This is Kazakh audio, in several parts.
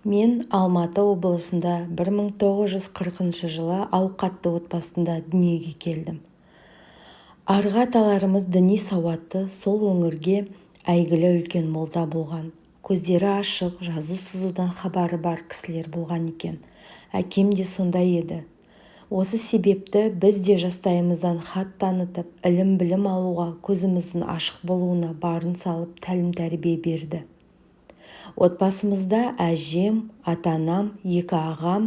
Мен Алматы облысында 1940 жылы ауқатты отбасында дүниеге келдім. Арғы аталарымыз діни сауатты, сол өңірге әйгілі үлкен молда болған. Көздері ашық, жазу-сызудан хабары бар кісілер болған екен. Әкем де сондай еді. Осы себепті біз де жастайымыздан хат танытып, ілім-білім алуға, көзіміздің ашық болуына барын салып тәлім-тәрбие берді. Отбасымызда әжем, ата-анам, екі ағам,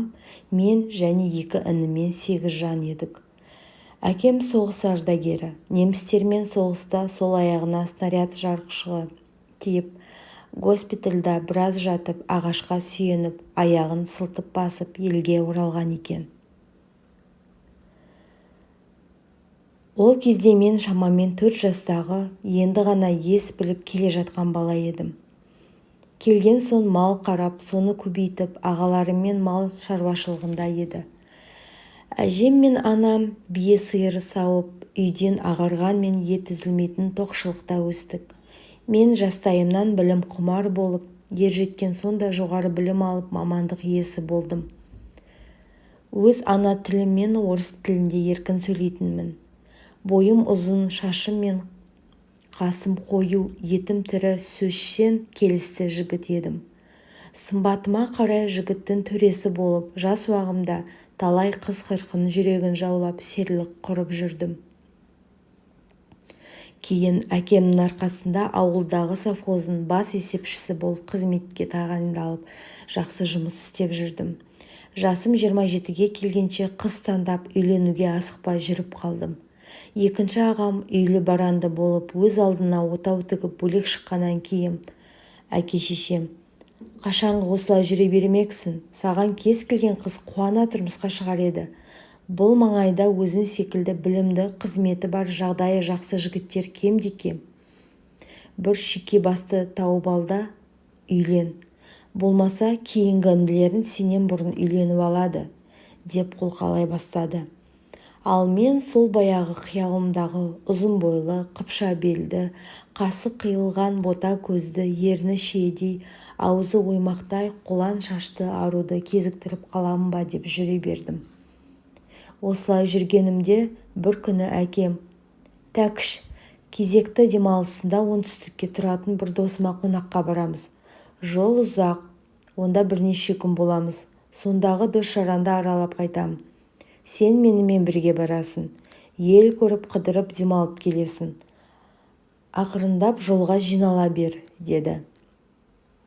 мен және екі ініммен 8 жан едік. Әкем соғыс ардагері. Немістермен соғыста сол аяғына снаряд жарғышы тиіп, госпитальда біраз жатып, ағашқа сүйеніп, аяғын сылтып басып елге оралған екен. Ол кезде мен шамамен 4 жастағы, енді ғана ес біліп келе жатқан бала едім. Келген соң мал қарап, соны көбейтіп, ағаларыммен мал шаруашылығында еді. Әжем мен анам бие сиыр сауып, үйден ағарғанмен ет үзілмейтін тоқшылықта өстік. Мен жастайымнан білім құмар болып, ер жеткен соң да жоғары білім алып, мамандық иесі болдым. Өз ана тілім мен орыс тілінде еркін сөйлейтінмін. Бойым ұзын, шашым мен қасым қою, етім тірі, сөзшең, келісті жігіт едім. Сымбатыма қарай жігіттің төресі болып, жас уағымда талай қыз-қырқынның жүрегін жаулап, серілік құрып жүрдім. Кейін әкемнің арқасында ауылдағы совхоздың бас есепшісі болып қызметке тағайындалып, жақсы жұмыс істеп жүрдім. Жасым 27-ге келгенше қыз таңдап, үйленуге асықпай жүріп қалдым. Екінші ағам үйлі баранды болып, өз алдына отау тігіп бөлек шыққаннан кейін әке-шешем: «Қашанғы осылай жүре бермексің, саған кез келген қыз қуана тұрмысқа шығар еді. Бұл маңайда өзің секілді білімді, қызметі бар, жағдайы жақсы жігіттер кемде-кем. Бір шүйке басты тауып ал да үйлен. Болмаса кейінгі інілерің сенен бұрын үйленіп алады», деп қолқалай бастады. Ал мен сол баяғы қиялымдағы ұзын бойлы, қыпша белді, қасы қиылған бота көзді, ерні шиедей, аузы оймақтай қолаң шашты аруды кезіктіріп қаламын ба деп жүре бердім. Осылай жүргенімде бір күні әкем: «Тәкіш, кезекті демалысында оңтүстікке тұратын бір досыма қонаққа барамыз. Жол ұзақ, онда бірнеше күн боламыз. Сондағы дос-жаранды аралап қайтамын. Сен менімен бірге барасың. Ел көріп, қыдырып, демалып келесің. Ақырындап жолға жинала бер», деді.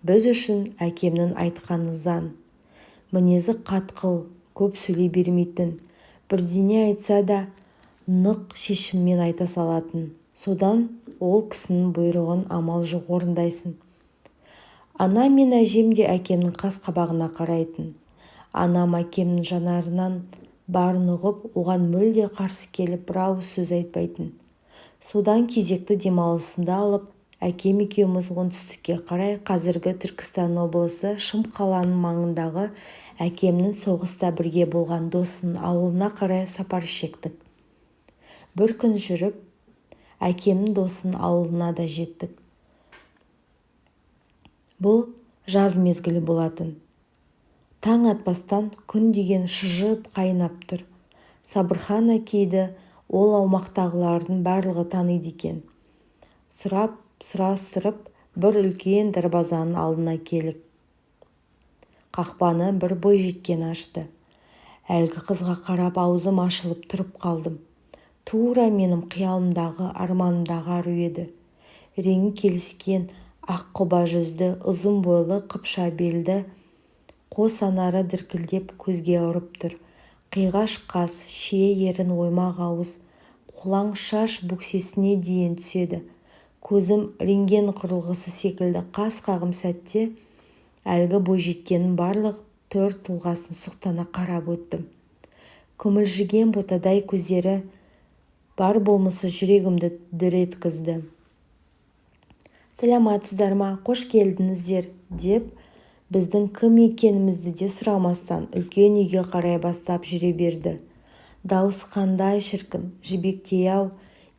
Біз үшін әкемнің айтқаны заң. Мінезі қатқыл, көп сөйлей бермейтін, бірдеңе айтса да нық шешіммен айта салатын. Содан ол кісінің бұйрығын амал жоқ орындайсың. Анам мен әжем де әкемнің қас-қабағына қарайтын. Анам әкемнің жанарынан барын ұғып, оған мүлде қарсы келіп бір ауыз сөз айтпайтын. Содан кезекті демалысымды алып, әкем екеуміз оңтүстікке қарай, қазіргі Түркістан облысы Шым қаланың маңындағы әкемнің соғыста бірге болған досының ауылына қарай сапар шектік. Бір күн жүріп, әкемнің досының ауылына да жеттік. Бұл жаз мезгілі болатын. Таң атпастан күн деген шыжып қайнап тұр. Сабырхан әкейді ол аумақтағылардың барлығы таниды екен. Сұрап, сұрастырып, бір үлкен дарбазаның алдына келіп, қақпаны бір бойжеткен ашты. Әлгі қызға қарап аузым ашылып тұрып қалдым. Тура менің қиялымдағы, арманымдағы ару еді. Реңі келіскен, аққұба жүзді, ұзын бойлы, қыпша белді, қос анары діркілдеп көзге ұрып тұр. Қиғаш қас, шие ерін, оймақ ауыз, қолаң шаш бөксесіне дейін түседі. Көзім рентген құрылғысы секілді қас-қағым сәтте әлгі бойжеткеннің барлық түр тұлғасын сұқтана қарап өттім. Күмілжіген ботадай көздері бар болмысы жүрегімді дір еткізді. «Саламатсыздар ма, қош келдіңіздер», деп біздің кім екенімізді де сұрамастан үлкен үйге қарай бастап жүре берді. Дауыс қандай шіркін, жібектей-ау.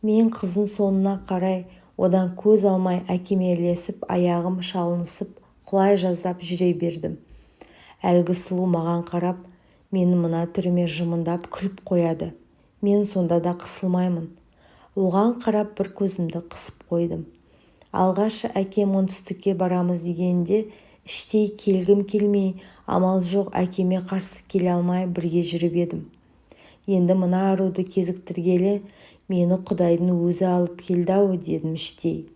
Мен қыздың соңына қарай одан көз алмай, әкеме ілесіп, аяғым шалынысып құлай жаздап жүре бердім. Әлгі сұлу маған қарап, менің мына түріме жымыңдап күліп қояды. Мен сонда да қысылмаймын. Оған қарап бір көзімді қысып қойдым. Алғаш әкем оңтүстікке барамыз дегенде іштей келгім келмей, амал жоқ әкеме қарсы келе алмай бірге жүріп едім. Енді мына аруды кезіктіргелі мені Құдайдың өзі алып келді-ау дедім іштей.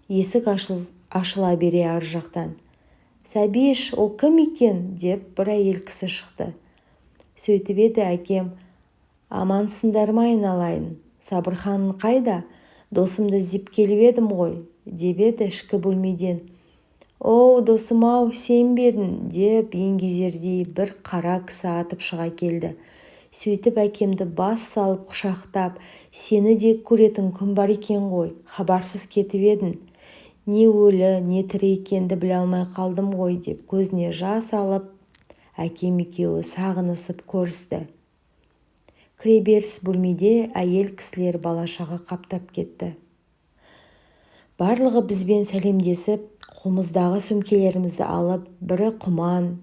Есік ашыла бере ар жақтан, «Сәбиш, ол кім екен?» деп бір әйел кісі шықты. Сөйтіп еді әкем, «Амансыңдар ма айналайын? Сабырхан қайда? Досымды іздеп келіп едім ғой», деп еді ішкі бөлмеден. «Оу, досым-ау, сен бе едің?» деп еңгезердей бір қара кісі атып шыға келді. Сөйтіп әкемді бас салып құшақтап, «Сені де көретін күн бар екен ғой, хабарсыз кетіп едің. Не өлі, не тірі екенді біле алмай қалдым ғой» деп көзіне жас алып, әкем екеуі сағынысып көрісті. Кіреберіс бөлмеде әйел кісілер, бала-шаға қаптап кетті. Барлығы бізбен сәлемдесіп, қолымыздағы сөмкелерімізді алып, бірі құман,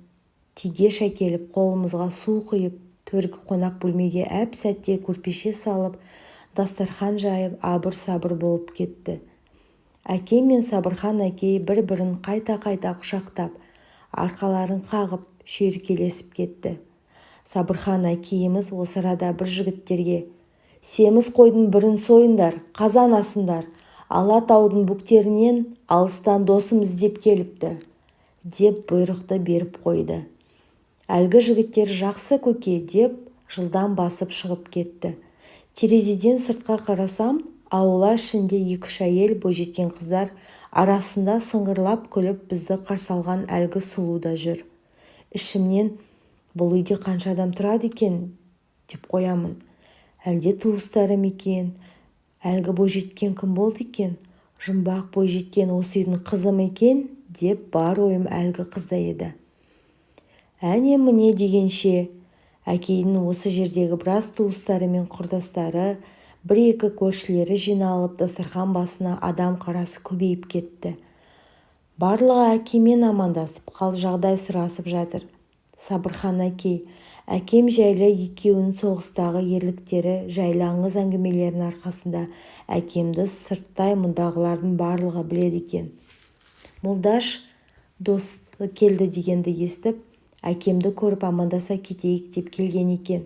тегеш әкеліп, қолымызға су құйып, төргі қонақ бөлмеге әп-сәтте көрпеше салып, дастархан жайып, абыр-сабыр болып кетті. Әкем мен Сабырхан әкей бір-бірін қайта-қайта құшақтап, арқаларын қағып, шүйіркелесіп кетті. Сабырхан әкейіміз осы арада бір жігіттерге, «Семіз қойдың бірін сойыңдар, қазан асыңдар, Алатаудың бөктерінен алыстан досым іздеп келіпті», деп бұйрықты беріп қойды. Әлгі жігіттер «Жақсы көке» деп жылдам басып шығып кетті. Терезеден сыртқа қарасам, аула ішінде екі-үш әйел, бойжеткен қыздар арасында сыңғырлап күліп бізді қарсы алған әлгі сұлу да жүр. Ішімнен бұл үйде қанша адам тұрады екен деп қоямын. Әлде туыстары ма екен? Әлгі бойжеткен кім болды екен? Жұмбақ бойжеткен осы үйдің қызы ма екен деп бар ойым әлгі қызда еді. Әне-міне дегенше әкейдің осы жердегі біраз туыстары мен құрдастары, бір-екі көршілері жиналып, дастархан басына адам қарасы көбейіп кетті. Барлығы әкемен амандасып, қал-жағдай сұрасып жатыр. Сабырхан әкей әкем жайлы екеуінің соғыстағы ерліктері жайлы аңыз әңгімелерінің арқасында әкемді сырттай мұндағылардың барлығы біледі екен. Молдаш досы келді дегенді естіп, әкемді көріп амандаса кетейік деп келген екен.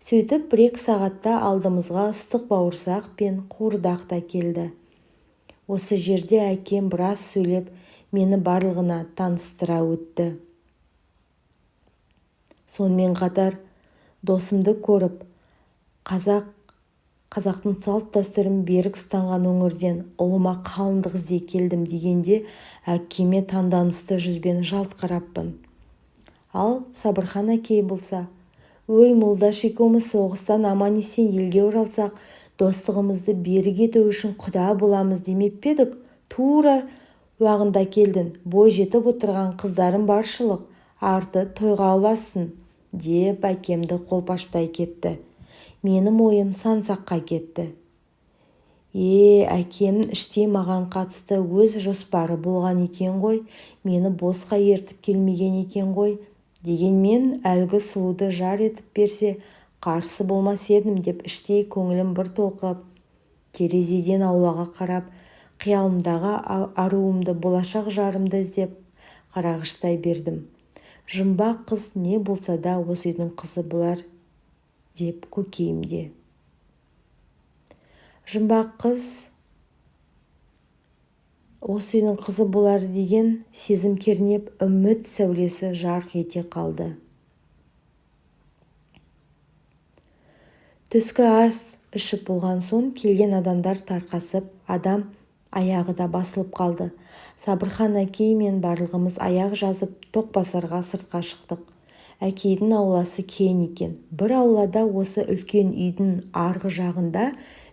Сөйтіп бір-екі сағатта алдымызға ыстық бауырсақ пен қуырдақ та келді. Осы жерде әкем біраз сөйлеп, мені барлығына таныстыра өтті. Сонымен қатар досымды көріп, қазақтың салт-дәстүрін берік ұстанған өңірден ұлыма қалыңдық іздей келдім дегенде әкеме таңданысты жүзбен жалт қараппын. Ал Сабырхан әкей болса, «Өй, Молдаш екеуміз соғыстан аман-есен елге оралсақ, достығымызды берік ету үшін құда боламыз демеп пе едік? Тура уағында келдің, бой жетіп отырған қыздарым баршылық, арты тойға ұлассын», деп әкемді қолпаштай кетті. Менің ойым сан-саққа кетті. Әкемнің іштей маған қатысты өз жоспары болған екен ғой, мені босқа ертіп келмеген екен ғой. Дегенмен әлгі сұлуды жар етіп берсе, қарсы болмас едім деп іштей көңілім бір толқып, терезеден аулаға қарап, қиялымдағы аруымды, болашақ жарымды іздеп қарағыштай бердім. Жұмбақ қыз не болса да осы үйдің қызы болар деп көкейімде. Жұмбақ қыз осы үйдің қызы болар деген сезім кернеп, үміт сәулесі жарқ ете қалды. Түскі ас ішіп болған соң келген адамдар тарқасып, адам аяғы да басылып қалды. Сабырхан әкей мен барлығымыз аяқ жазып, тоқ басарға сыртқа шықтық. Әкейдің ауласы кең екен. Бір аулада осы үлкен үйдің арғы жағында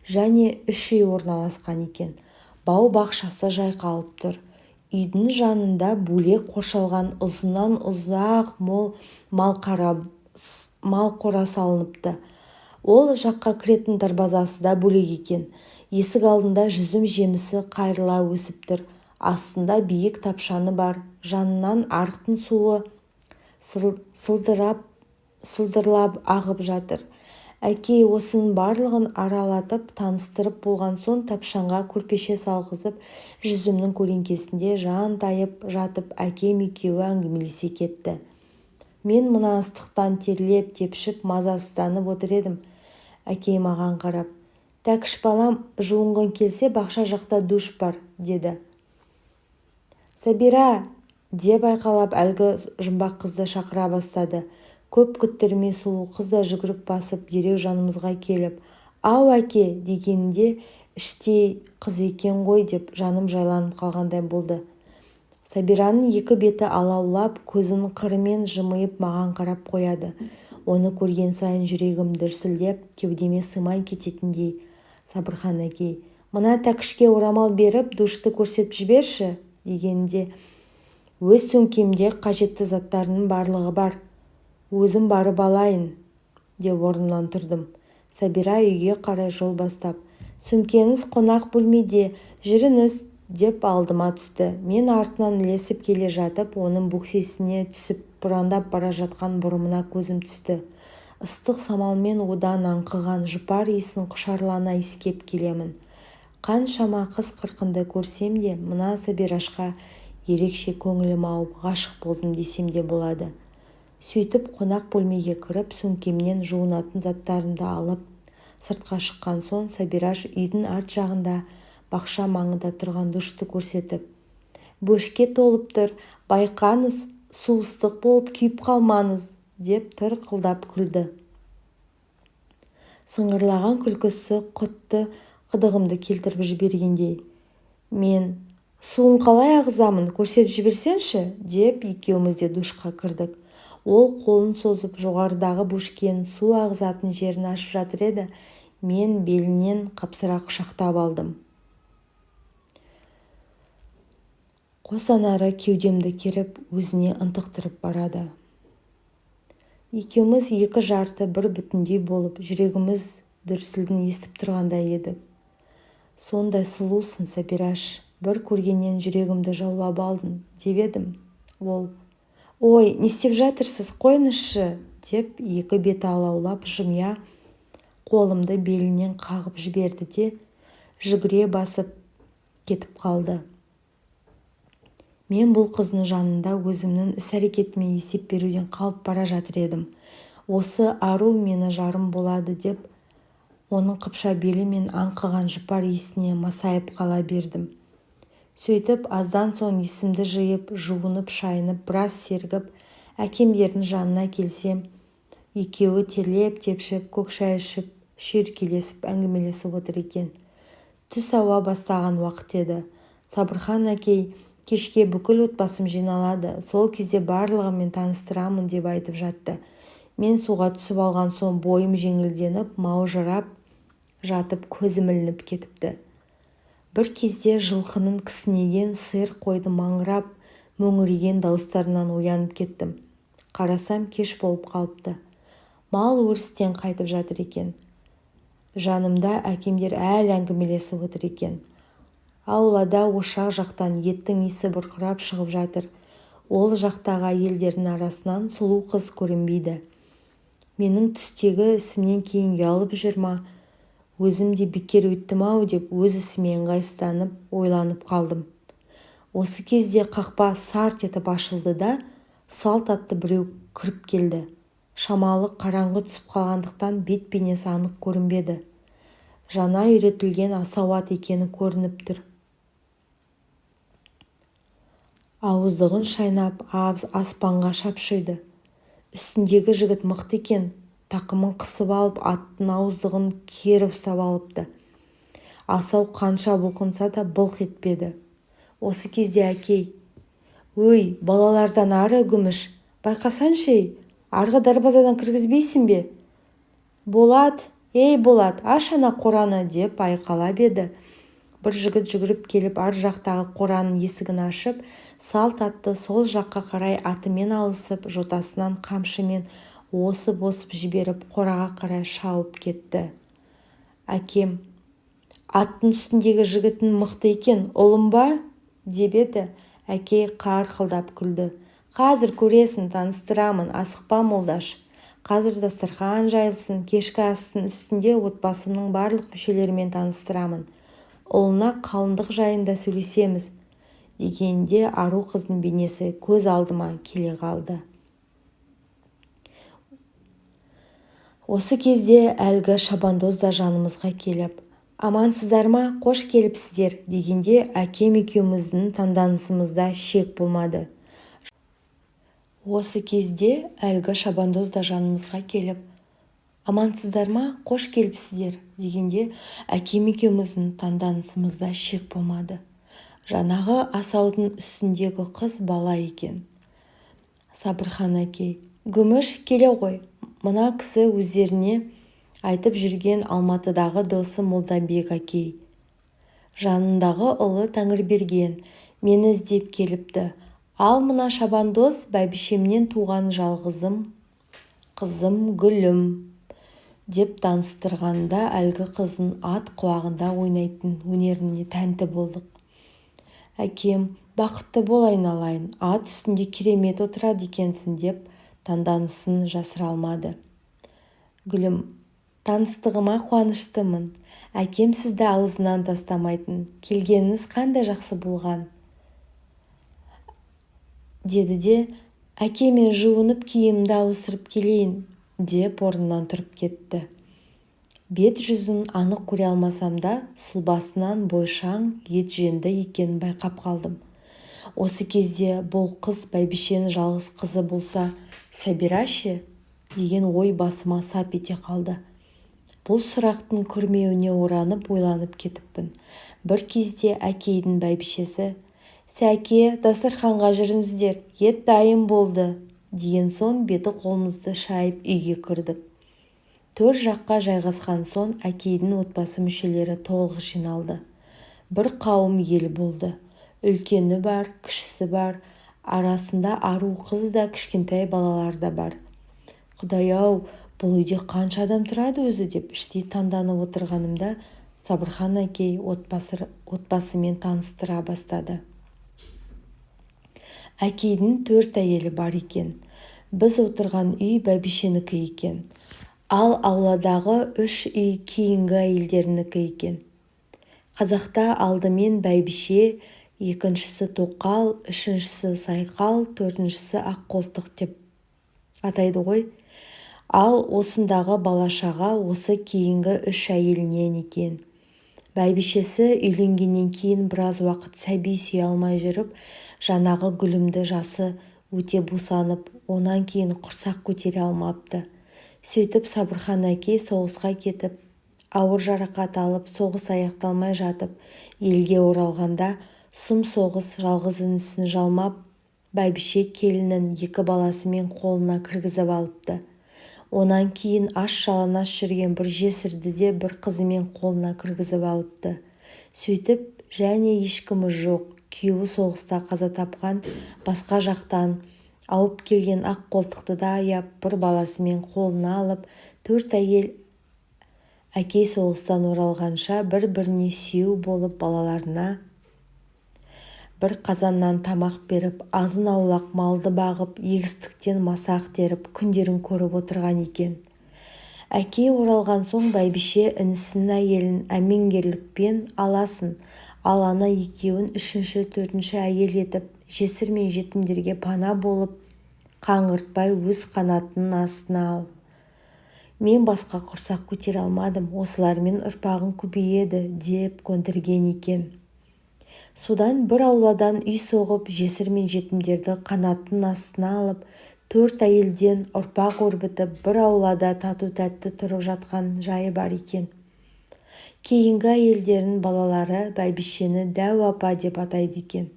және үш үй орналасқан екен. Бау-бақшасы жайқалып тұр. Үйдің жанында бөлек қоршалған ұзыннан ұзақ мол мал қора салыныпты. Ол жаққа кіретін дарбазасы да бөлек екен. Есік алдында жүзім жемісі қайырыла өсіп тұр. Астында биік тапшаны бар. Жанынан арықтың суы Сылдырап, сылдырлап ағып жатыр. Әкей осының барлығын аралатып, таныстырып болған соң тапшанға көрпеше салғызып, жүзімнің көлеңкесінде жантайып жатып әкем екеуі әңгімелесе кетті. Мен мына ыстықтан терлеп-тепшіп, мазасызданып отыр едім. Әкей маған қарап: «Тәкіш балам, жуынғың келсе, бақша жақта душ бар», – деді. «Сәбира!» деп айқайлап әлгі жұмбақ қызды шақыра бастады. Көп күттірмей сұлу қыз да жүгіріп басып дереу жанымызға келіп, «Ау, әке!» дегенінде іштей қыз екен ғой деп жаным жайланып қалғандай болды. Сәбираның екі беті алаулап, көзінің қырымен жымиып маған қарап қояды. Оны көрген сайын жүрегім дүрсілдеп, кеудеме сыймай кететіндей. Сабырхан әкей: «Мына Тәкішке орамал беріп, душты көрсетіп жіберші», – дегенінде, «Өз сөмкемде қажетті заттарымның барлығы бар, өзім барып алайын», – деп орнымнан тұрдым. Сәбира үйге қарай жол бастап: «Сөмкеңіз қонақ бөлмеде, жүріңіз», – деп алдыма түсті. Мен артынан ілесіп келе жатып, оның бөксесіне түсіп бұраңдап бара жатқан бұрымына көзім түсті. Ыстық самалмен одан аңқыған жұпар иісін құшырлана иіскеп келемін. Қаншама қыз-қырқынды көрсем де, мына Сәбирашқа ерекше көңілім ауып, ғашық болдым десем де болады. Сөйтіп қонақ бөлмеге кіріп, сөмкемнен жуынатын заттарымды алып, сыртқа шыққан соң Сәбираш үйдің арт жағында бақша маңында тұрған душты көрсетіп: «Бөшке толып тұр, байқаңыз, су ыстық болып күйіп қалмаңыз», – деп тырқылдап күлді. Сыңғырлаған күлкісі құтты қыдығымды келтіріп жібергендей. Мен: «Суын қалай ағызамын, көрсетіп жіберсеңші», – деп екеуміз де душқа кірдік. Ол қолын созып жоғарыдағы бөшкенің су ағызатын жерін ашып жатыр еді, мен белінен қапсыра құшақтап алдым. Қос анары кеудемді керіп, өзіне ынтықтырып барады. Екеуміз екі жарты бір бүтіндей болып, жүрегіміз дүрсілін естіп тұрғандай едік. «Сондай сұлусың, Сәбираш, бір көргеннен жүрегімді жаулап алдың», – деп едім, ол: «Ой, не істеп жатырсыз, қойыңызшы», – деп екі беті алаулап жымия қолымды белінен қағып жіберді де, жүгіре басып кетіп қалды. Мен бұл қыздың жанында өзімнің іс-әрекетіме есеп беруден қалып бара жатыр едім. Осы ару мені жарым болады деп, оның қыпша белі мен аңқыған жұпар иісіне масайып қала бердім. Сөйтіп аздан соң есімді жиып, жуынып-шайынып, біраз сергіп, әкемдердің жанына келсем, екеуі терлеп-тепшіп, көк шай ішіп, шүйіркелесіп әңгімелесіп отыр екен. Түс ауа бастаған уақыт еді. Сабырхан әкей: «Кешке бүкіл отбасым жиналады, сол кезде барлығымен таныстырамын», – деп айтып жатты. Мен суға түсіп алған соң бойым жеңілденіп, маужырап жатып көзім ілініп кетіпті. Бір кезде жылқының кісінеген, сиыр қойдың маңырап, мөңіреген дауыстарынан оянып кеттім. Қарасам, кеш болып қалыпты. Мал өрістен қайтып жатыр екен. Жанымда әкемдер әлі әңгімелесіп отыр екен. Аулада ошақ жақтан еттің иісі бұрқырап шығып жатыр. Ол жақтағы әйелдердің арасынан сұлу қыз көрінбейді. Менің түстегі ісімнен кейін ұялып жүр ма, өзім де бекер өйттім-ау деп өз ісіме ыңғайсызданып, ойланып қалдым. Осы кезде қақпа сарт етіп ашылды да, салт атты біреу кіріп келді. Шамалы қараңғы түсіп қалғандықтан бет-бейнесі анық көрінбеді. Жаңа үйретілген асау ат екені көрініп тұр. Ауыздығын шайнап, аспанға шапшиды. Үстіндегі жігіт мықты екен, тақымын қысып алып, аттың ауыздығын керіп ұстап алыпты. Асау қанша бұлқынса да былқ етпеді. Осы кезде әкей: «Өй, балалардан ары Күміш, байқасаңшы-ей, арғы дарбазадан кіргізбейсің бе? Болат, ей, Болат, аш ана қораны!» – деп айқайлап еді. Бір жігіт жүгіріп келіп, ар жақтағы қораның есігін ашып, салт атты сол жаққа қарай атымен алысып, жотасынан қамшымен осып-осып жіберіп, қораға қарай шауып кетті. Әкем: «Аттың үстіндегі жігітің мықты екен, ұлым ба?» – деп еді, әкей қарқылдап күлді. Қазір көресің, таныстырамын, асықпа, Молдаш. Қазір дастархан жайылсын, кешкі астың үстінде отбасымның барлық мүшелерімен таныстырамын. Ұлыңа қалыңдық жайында сөйлесеміз, дегенде ару қыздың бейнесі көз алдыма келе қалды. Осы кезде әлгі шабандоз да жанымызға келіп, «Амансыздар ма, қош келіпсіздер», дегенде әкем екеуміздің таңданысымызда шек болмады. Осы кезде әлгі шабандоз да жанымызға келіп, «Амансыздар ма, қош келіпсіздер», дегенде әкем екеуміздің таңданысымызда шек болмады. Жаңағы асаудың үстіндегі қыз бала екен. Сабырхан әкей, «Гүміш, келе ғой, мына кісі өздеріңе айтып жүрген Алматыдағы досы Молдабек әкей. Жанындағы ұлы Тәңірберген, мені іздеп келіпті. Ал мына шабандоз бәйбішемнен туған жалғызым қызым Гүлім», деп таныстырғанда әлгі қыздың ат құлағында ойнайтын өнеріне тәнті болдық. Әкем, «Бақытты бол айналайын, ат үстінде керемет отырады екенсің», деп таңданысын жасыра алмады. Гүлім, «Таныстығыма қуаныштымын. Әкем сізді аузынан тастамайтын. Келгеніңіз қандай жақсы болған», деді де, «Әке, мен жуынып киімімді ауыстырып келейін», деп орнынан тұрып кетті. Бет жүзін анық көре алмасам да, сұлбасынан бойшаң, етженді екенін байқап қалдым. Осы кезде бұл қыз бәйбішенің жалғыз қызы болса, Сәбира ше, деген ой басыма сап ете қалды. Бұл сұрақтың күрмеуіне оранып ойланып кетіппін. Бір кезде әкейдің бәйбішесі, «Сәке, дастарханға жүріңіздер, ет дайын болды», деген соң беті қолымызды шайып үйге кірдік. Төр жаққа жайғасқан соң әкейдің отбасы мүшелері толық жиналды. Бір қауым ел болды. Үлкені бар, кішісі бар, арасында ару қыз да, кішкентай балалар да бар. «Құдай-ау, бұл үйде қанша адам тұрады өзі?» деп іштей таңданып отырғанымда Сабырхан әкей отбасымен таныстыра бастады. Әкейдің 4 әйелі бар екен. Біз отырған үй бәйбішенікі екен. Ал ауладағы 3 үй кейінгі әйелдерінікі екен. Қазақта алдымен бәйбіше, екіншісі тоқал, үшіншісі сайқал, төртіншісі аққолтық деп атайды ғой. Ал осындағы бала-шаға осы кейінгі 3 әйелінен екен. Бәйбішесі үйленгеннен кейін біраз уақыт сәби сүйе алмай жүріп, жаңағы Гүлімді жасы өте босанып, онан кейін құрсақ көтере алмапты. Сөйтіп Сабырхан әкей соғысқа кетіп, ауыр жарақат алып, соғыс аяқталмай жатып, елге оралғанда сұм соғыс жалғыз інісін жалмап, бәйбіше келінін 2 баласымен қолына кіргізіп алыпты. Онан кейін аш жалаңаш жүрген бір жесірді де бір қызымен қолына кіргізіп алыпты. Сөйтіп және ешкімі жоқ, күйеуі соғыста қаза тапқан басқа жақтан ауып келген ақ қолтықты да аяп, бір баласымен қолына алып, 4 әйел әкей соғыстан оралғанша бір-біріне сүйеу болып, балаларына бір қазаннан тамақ беріп, азын-аулақ малды бағып, егістіктен масақ теріп, күндерін көріп отырған екен. Әкей оралған соң бәйбіше інісінің әйелін әмеңгерлікпен аласың, ал ана екеуін 3-ші, 4-ші әйел етіп, жесір мен жетімдерге пана болып, қаңғыртпай өз қанатының астына ал. Мен басқа құрсақ көтере алмадым, осылармен ұрпағың көбейеді, деп көндірген екен. Содан бір ауладан үй соғып, жесір мен жетімдерді қанатының астына алып, 4 әйелден ұрпақ өрбітіп, бір аулада тату-тәтті тұрып жатқан жайы бар екен. Кейінгі әйелдерінің балалары бәйбішені дәу апа деп атайды екен.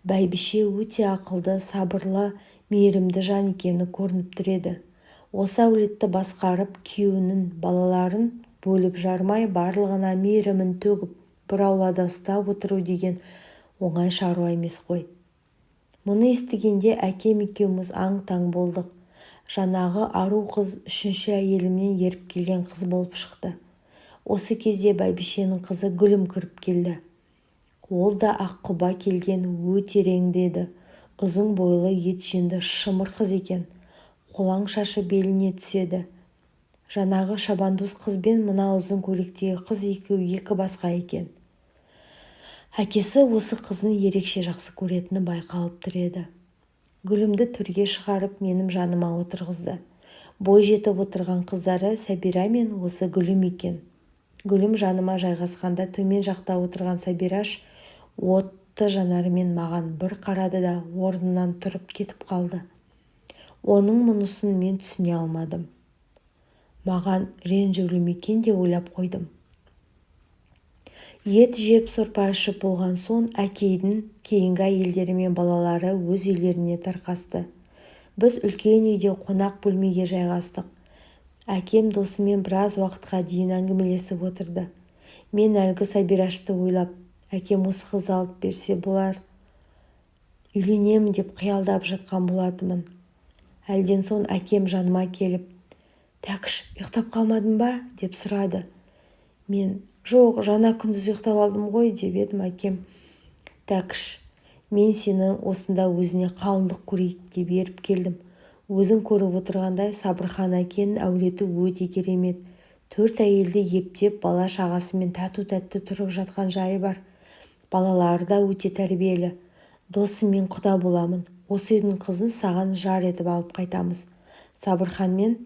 Бәйбіше өте ақылды, сабырлы, мейірімді жан екені көрініп тұр еді. Осы әулетті басқарып, күйеуінің балаларын бөліп жармай, барлығына мейірімін төгіп, бір аулада ұстап отыру деген оңай шаруа емес қой. Мұны естігенде әкем екеуміз аң-таң болдық. Жаңағы ару қыз 3-ші әйелімнен еріп келген қыз болып шықты. Осы кезде бәйбішенің қызы Гүлім кіріп келді. Ол да аққұба келген, өте реңді еді. Ұзын бойлы, етженді, шымыр қыз екен. Қолаң шашы беліне түседі. Жаңағы шабандоз қыз бен мына ұзын көйлектегі қыз екеуі екі басқа екен. Әкесі осы қызын ерекше жақсы көретіні байқалып тұр еді. Гүлімді төрге шығарып, менің жаныма отырғызды. Бой жетіп отырған қыздары Сәбира мен осы Гүлім екен. Гүлім жаныма жайғасқанда төмен жақта отырған Сәбираш отты жанарымен маған бір қарады да орнынан тұрып кетіп қалды. Оның мұнысын мен түсіне алмадым. Маған ренжулі ме екен деп ойлап қойдым. Ет жеп, сорпа ішіп болған соң әкейдің кейінгі әйелдері мен балалары өз үйлеріне тарқасты. Біз үлкен үйде қонақ бөлмеге жайғастық. Әкем досымен біраз уақытқа дейін әңгімелесіп отырды. Мен әлгі Сәбирашты ойлап, әкем осы қызды алып берсе болар, үйленемін деп қиялдап жатқан болатынмын. Әлден соң әкем жаныма келіп, «Тәкіш, ұйықтап қалмадың ба?» деп сұрады. Мен, «Жоқ, жаңа күндіз ұйықтап алдым ғой», деп едім, әкем, «Тәкіш, мен сені осында өзіңе қалыңдық көрейік деп еріп келдім. Өзің көріп отырғандай, Сабырхан әкенің әулеті өте керемет. 4 әйелді ептеп, бала-шағасымен тату-тәтті тұрып жатқан жайы бар. Балалары да өте тәрбиелі. Досыммен құда боламын. Осы үйдің қызын саған жар етіп алып қайтамыз. Сабырханмен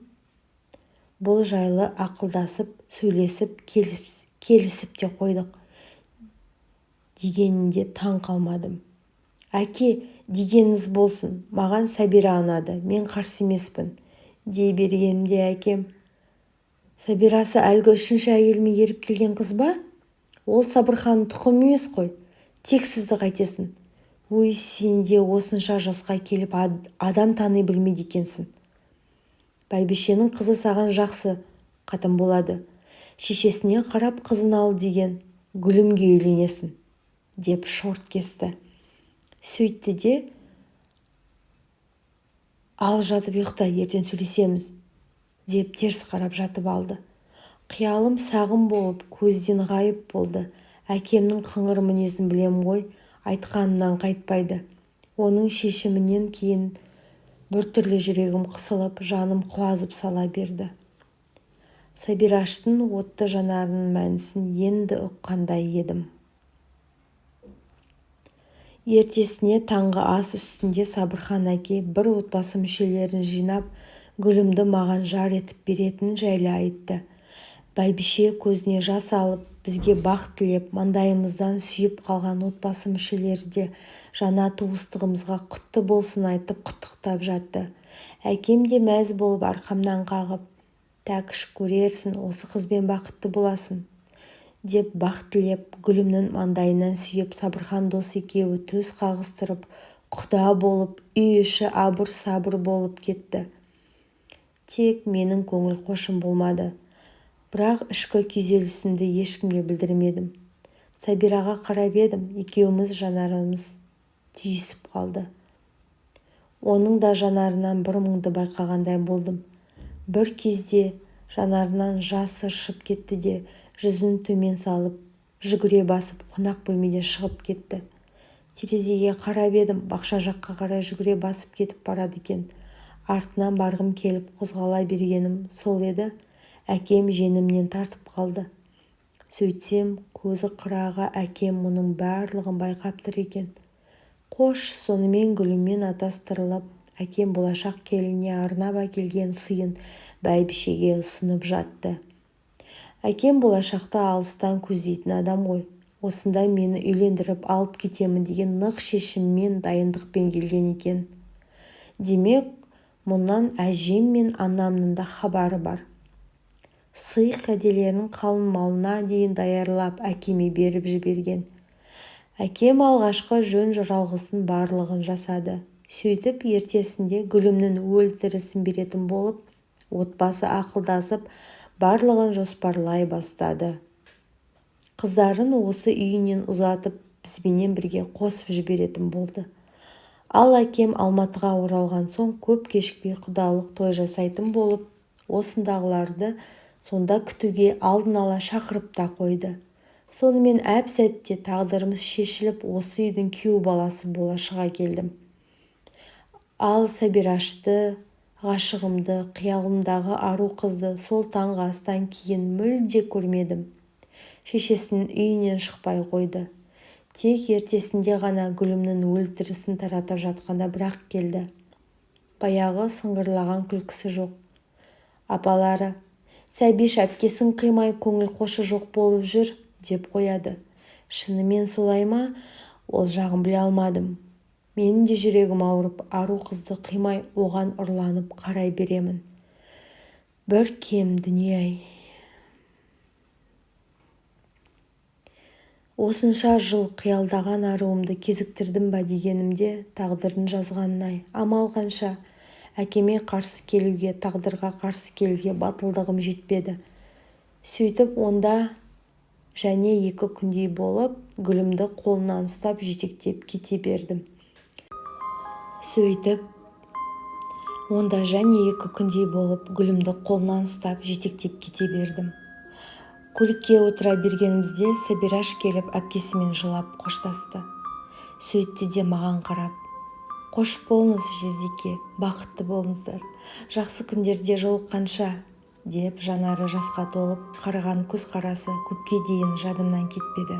бұл жайлы ақылдасып, сөйлесіп, келісіп те қойдық», дегенінде таң қалмадым. «Әке, дегеніңіз болсын, маған Сәбира ұнады, мен қарсы емеспін», дей бергенімде әкем, «Сәбирасы әлгі 3-ші әйеліме еріп келген қыз ба? Ол Сабырханның тұқымы емес қой, тексізді қайтесің. Өй, сен де осынша жасқа келіп адам тани білмейді екенсің. Бәйбішенің қызы саған жақсы қатын болады. Шешесіне қарап қызын ал деген Гүлімге үйленесің», деп шорт кесті. Сөйтті де, «Ал жатып ұйықта, ертең сөйлесеміз», деп теріс қарап жатып алды. Қиялым сағым болып, көзден ғайып болды. Әкемнің қыңыр мінезін білем ғой, айтқанынан қайтпайды. Оның шешімінен кейін біртүрлі жүрегім қысылып, жаным құлазып сала берді. Сәбираштың отты жанарының мәнісін енді ұққандай едім. Ертесіне таңғы ас үстінде Сабырхан әке бір отбасы мүшелерін жинап, Гүлімді маған жар етіп беретін жайлы айтты. Бәйбіше көзіне жас алып, бізге бақ тілеп, маңдайымыздан сүйіп қалған отбасы мүшелері де жаңа туыстығымызға құтты болсын айтып құттықтап жатты. Әкем де мәз болып арқамнан қағып, «Тәкіш, көрерсің, осы қызбен бақытты боласың», деп бақ тілеп, Гүлімнің маңдайынан сүйіп, Сабырхан дос екеуі төс қағыстырып, құда болып, үй іші абыр-сабыр болып кетті. Тек менің көңіл қошым болмады. Бірақ ішкі күйзелісімді ешкімге білдірмедім. Сәбираға қарап едім, екеуміз жанарымыз түйісіп қалды. Оның да жанарынан бір мұңды байқағандай болдым. Бір кезде жанарынан жас ыршып кетті де, жүзін төмен салып, жүгіре басып, қонақ бөлмеден шығып кетті. Терезеге қарап едім, бақша жаққа қарай жүгіре басып кетіп барады екен. Артынан барғым келіп қозғала бергенім сол еді, әкем жеңімнен тартып қалды. Сөйтсем, көзі қырағы әкем мұның барлығын байқап тұр екен. Қош, сонымен Гүліммен атастырылып, әкем болашақ келініне арнап әкелген сыйын бәйбішеге ұсынып жатты. Әкем болашақты алыстан көздейтін адам ғой. Осында мені үйлендіріп алып кетемін деген нық шешіммен, дайындықпен келген екен. Демек, мұнан әжем мен анамның да хабары бар. Сый кәделерін қалың малына дейін даярлап әкеме беріп жіберген. Әкем алғашқы жөн жоралғысын барлығын жасады. Сөйтіп ертесінде Гүлімнің өлтірісін беретін болып, отбасы ақылдасып, барлығын жоспарлай бастады. Қыздарын осы үйінен ұзатып, бізбенен бірге қосып жіберетін болды. Ал әкем Алматыға оралған соң көп кешікпей құдалық той жасайтын болып, осындағыларды сонда күтуге алдын ала шақырып та қойды. Сонымен әп-сәтте тағдырымыз шешіліп, осы үйдің күйеу баласы бола шыға келдім. Ал Сәбирашты, ғашығымды, қиялымдағы ару қызды сол таңғы астан кейін мүлде көрмедім. Шешесінің үйінен шықпай қойды. Тек ертесінде ғана Гүлімнің өлтірісін таратып жатқанда бірақ келді. Баяғы сыңғырлаған күлкісі жоқ. Апалары, Сәбиш әпкесін қимай көңіл қошы жоқ болып жүр, деп қояды. Шынымен солай ма, ол жағын біле алмадым. Менің де жүрегім ауырып, ару қызды қимай оған ұрланып қарай беремін. Бір кем дүние-ай. Осынша жыл қиялдаған аруымды кезіктірдім ба дегенімде тағдырдың жазғанын-ай, амал қанша. Әкеме қарсы келуге, тағдырға қарсы келуге батылдығым жетпеді. Сөйтіп онда және 2 күндей болып, Гүлімді қолынан ұстап жетектеп кете бердім. Сөйтіп онда және 2 күндей болып, Гүлімді қолынан ұстап жетектеп кете бердім. Көлікке отыра бергенімізде Сәбираш келіп әпкесімен жылап қоштасты. Сөйтті де маған қарап, «Қош болыңыз, жездеке, бақытты болыңыздар, жақсы күндерде жолыққанша», деп жанары жасқа толып қараған көзқарасы көпке дейін жадымнан кетпеді.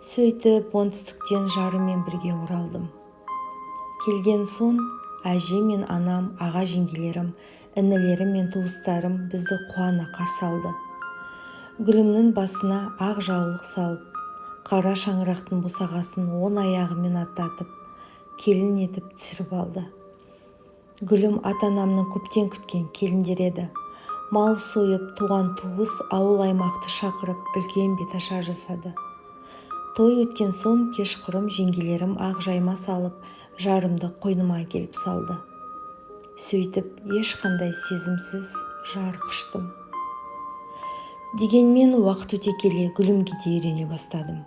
Сөйтіп оңтүстіктен жарыммен бірге оралдым. Келген соң әже мен анам, аға жеңгелерім, інілерім мен туыстарым бізді қуана қарсы алды. Гүлімнің басына ақ жаулық салып, қара шаңырақтың босағасын оң аяғымен аттатып, келін етіп түсіріп алды. Гүлім ата-анамның көптен күткен келіндері еді. Мал сойып, туған туыс ауыл аймақты шақырып, үлкен беташар жасады. Той өткен соң кешқұрым жеңгелерім ақ жайма салып, жарымды қойныма келіп салды. Сөйтіп ешқандай сезімсіз жар құштым. Дегенмен уақыт өте келе Гүлімге де үйрене бастадым.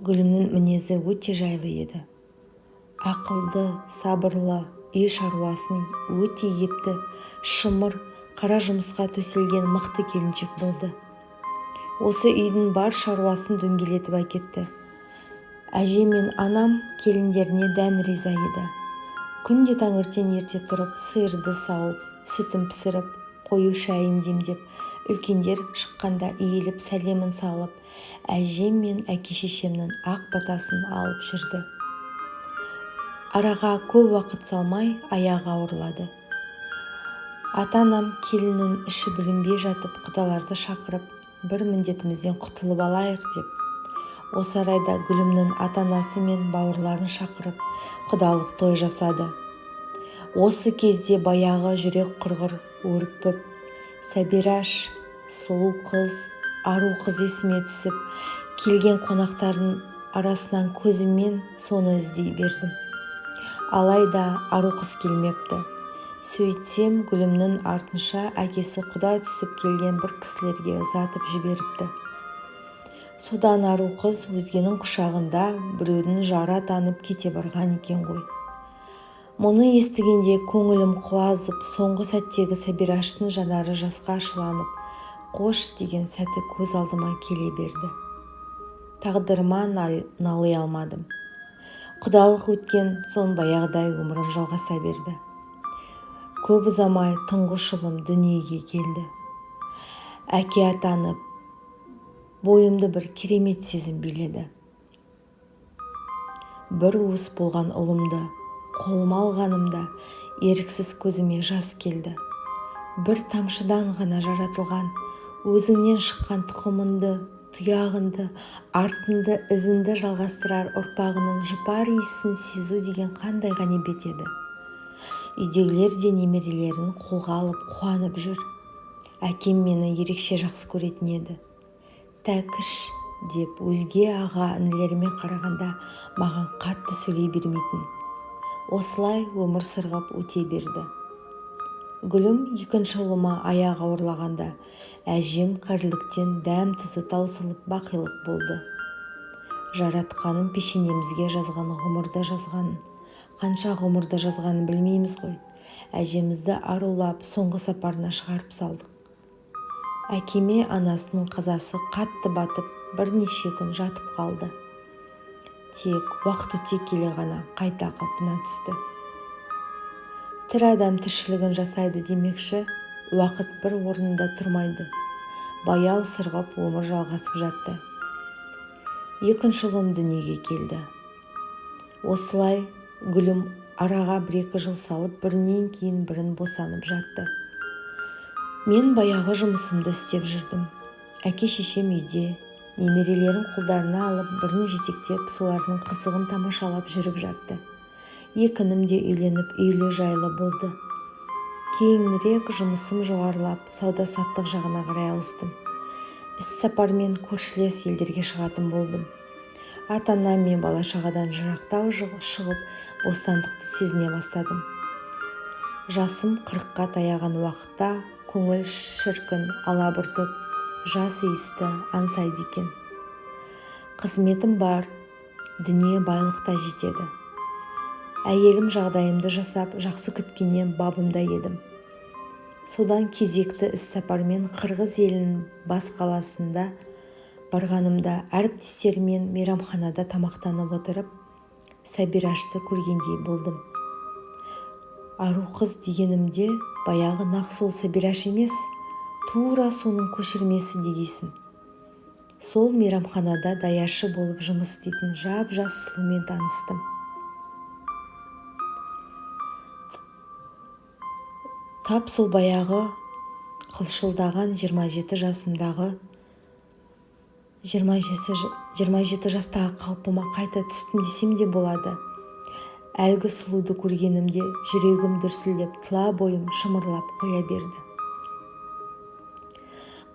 Гүлімнің мінезі өте жайлы еді. Ақылды, сабырлы, үй шаруасын өте епті, шымыр, қара жұмысқа төселген мықты келіншек болды. Осы үйдің бар шаруасын дөңгелетіп әкетті. Әже мен анам келіндеріне дән риза еді. Күнде таңертең ерте тұрып, сиырды сауып, сүтін пісіріп, қою шайын демдеп, үлкендер шыққанда иіліп сәлемін салып, әжем мен әке-шешемнің ақ батасын алып жүрді. Араға көп уақыт салмай аяғы ауырлады. Ата-анам келіннің іші бүлінбей жатып, құдаларды шақырып, бір міндетімізден құтылып алайық деп. Осы арайда Гүлімнің ата-анасы мен бауырларын шақырып, құдалық той жасады. Осы кезде баяғы жүрек құрғыр өркпіп, Сәбираш, сұлу қыз, ару қыз есіме түсіп, келген қонақтардың арасынан көзіммен соны іздей бердім. Алайда ару қыз келмепті. Сөйтсем, Гүлімнің артынша әкесі құда түсіп келген бір кісілерге ұзатып жіберіпті. Содан ару қыз өзгенің құшағында біреудің жары атанып кете барған екен ғой. Мұны естігенде көңілім құлазып, соңғы сәттегі Сәбираштың жанары жасқа шыланып, қош деген сәті көз алдыма келе берді. Тағдырыма налый алмадым. Құдалық өткен соң баяғыдай өмірім жалғаса берді. Көп ұзамай тұңғыш ұлым дүниеге келді. Әке атанып, бойымды бір керемет сезім биледі. Бір уыс болған ұлымды қолыма алғанымда еріксіз көзіме жас келді. Бір тамшыдан ғана жаратылған, өзіңнен шыққан тұқымыңды, тұяғыңды, артыңды, ізіңді жалғастырар ұрпағының жұпар иісін сезу деген қандай ғанибет еді. Үйдегілер де немерелерін қолға алып қуанып жүр. Әкем мені ерекше жақсы көретін еді. Тәкіш деп өзге аға інілеріме қарағанда маған қатты сөйлей бермейтін. Осылай өмір сырғып өте берді. Гүлім екінші ұлыма аяғы ауырлағанда әжем кәріліктен дәм тұзы таусылып бақилық болды. Жаратқаным пешенемізге жазған ғұмырды жазғанын, қанша ғұмырды жазғанын білмейміз ғой. Әжемізді арулап соңғы сапарына шығарып салдық. Әкеме анасының қазасы қатты батып, бірнеше күн жатып қалды. Тек уақыт өте келе ғана қайта қалпына түсті. Тірі адам тіршілігін жасайды демекші, уақыт бір орнында тұрмайды. Баяу сырғып өмір жалғасып жатты. Екінші ұлым дүниеге келді. Осылай Гүлім араға 1-2 жыл салып, бірінен кейін бірін босанып жатты. Мен баяғы жұмысымды істеп жүрдім. Әке-шешем үйде, немерелерін қолдарына алып, бірін жетектеп, солардың қызығын тамашалап жүріп жатты. Екі інім де үйленіп, үйлі-жайлы болды. Кейінірек жұмысым жоғарылап, сауда-саттық жағына қарай ауыстым. Іс-сапармен көршілес елдерге шығатын болдым. Ата-анам мен бала-шағадан жырақтау шығып, бостандықты сезіне бастадым. Жасым 40-қа таяған уақытта көңіл шіркін алабұртып, жас иісті аңсайды екен. Қызметім бар, дүние байлық та жетеді. Әйелім жағдайымды жасап, жақсы күткеннен бабымда едім. Содан кезекті іс-сапармен Қырғыз елінің бас қаласында барғанымда әріптестеріммен мейрамханада тамақтанып отырып, Сәбирашты көргендей болдым. Ару қыз дегенімде баяғы нақ сол Сәбираш емес, тура соның көшірмесі дегейсің. Сол мейрамханада даяшы болып жұмыс істейтін жап-жас сұлумен таныстым. Тап сол баяғы қылшылдаған 27 жасымдағы 27 жастағы қалпыма қайта түстім десем де болады. Әлгі сұлуды көргенімде жүрегім дүрсілдеп, тұла бойым шымырлап қоя берді.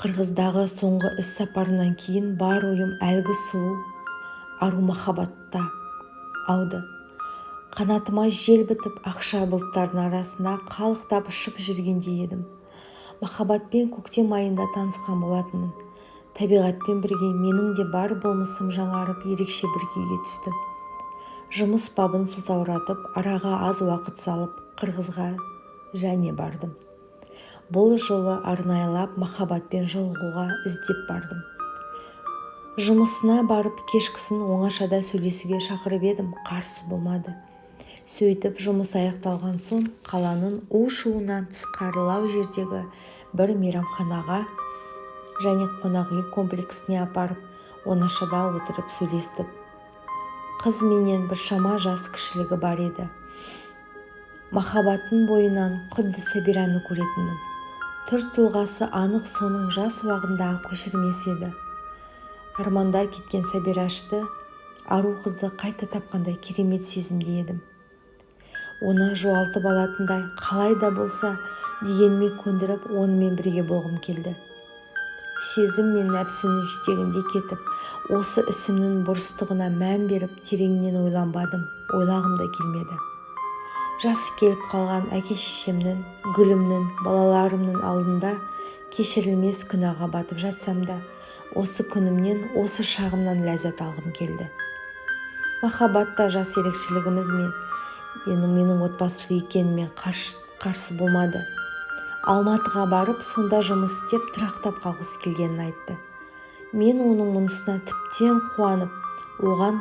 Қырғыздағы соңғы іс-сапарынан кейін бар ойым әлгі сұлу ару махаббатта ауды. Қанатыма жел бітіп, ақша бұлттардың арасында қалықтап ұшып жүргендей едім. Махаббатпен көктем айында танысқан болатынмын. Табиғатпен бірге менің де бар болмысым жаңарып, ерекше бір күйге түстім. Жұмыс бабын сылтауратып, араға аз уақыт салып, Қырғызға және бардым. Бұл жолы арнайылап махаббатпен жолығуға іздеп бардым. Жұмысына барып, кешкісін оңашада сөйлесуге шақырып едім, қарсы болмады. Сөйтіп жұмыс аяқталған соң қаланың у-шуынан тысқарылау жердегі бір мейрамханаға және қонақ үй комплексіне апарып, оңашада отырып сөйлестік. Қыз менен біршама жас кішілігі бар еді. Махаббаттың бойынан құдды Сәбираны көретінмін. Түр-тұлғасы анық соның жас уағындағы көшірмесі еді. Арманда кеткен Сәбирашты, ару қызды қайта тапқандай керемет сезімде едім. Оны жоғалтып алатындай қалай да болса дегеніме көндіріп, онымен бірге болғым келді. Сезім мен нәпсінің жетегінде кетіп, осы ісімнің бұрыстығына мән беріп, тереңнен ойланбадым, ойлағым да келмеді. Жасы келіп қалған әке-шешемнің, Гүлімнің, балаларымның алдында кешірілмес күнәға батып жатсам да, осы күнімнен, осы шағымнан ләззат алғым келді. Махаббатта жас ерекшелігіміз мен менің отбасылы екеніме қарсы болмады. Алматыға барып, сонда жұмыс істеп, тұрақтап қалғысы келгенін айтты. Мен оның мұнысына тіптен қуанып, оған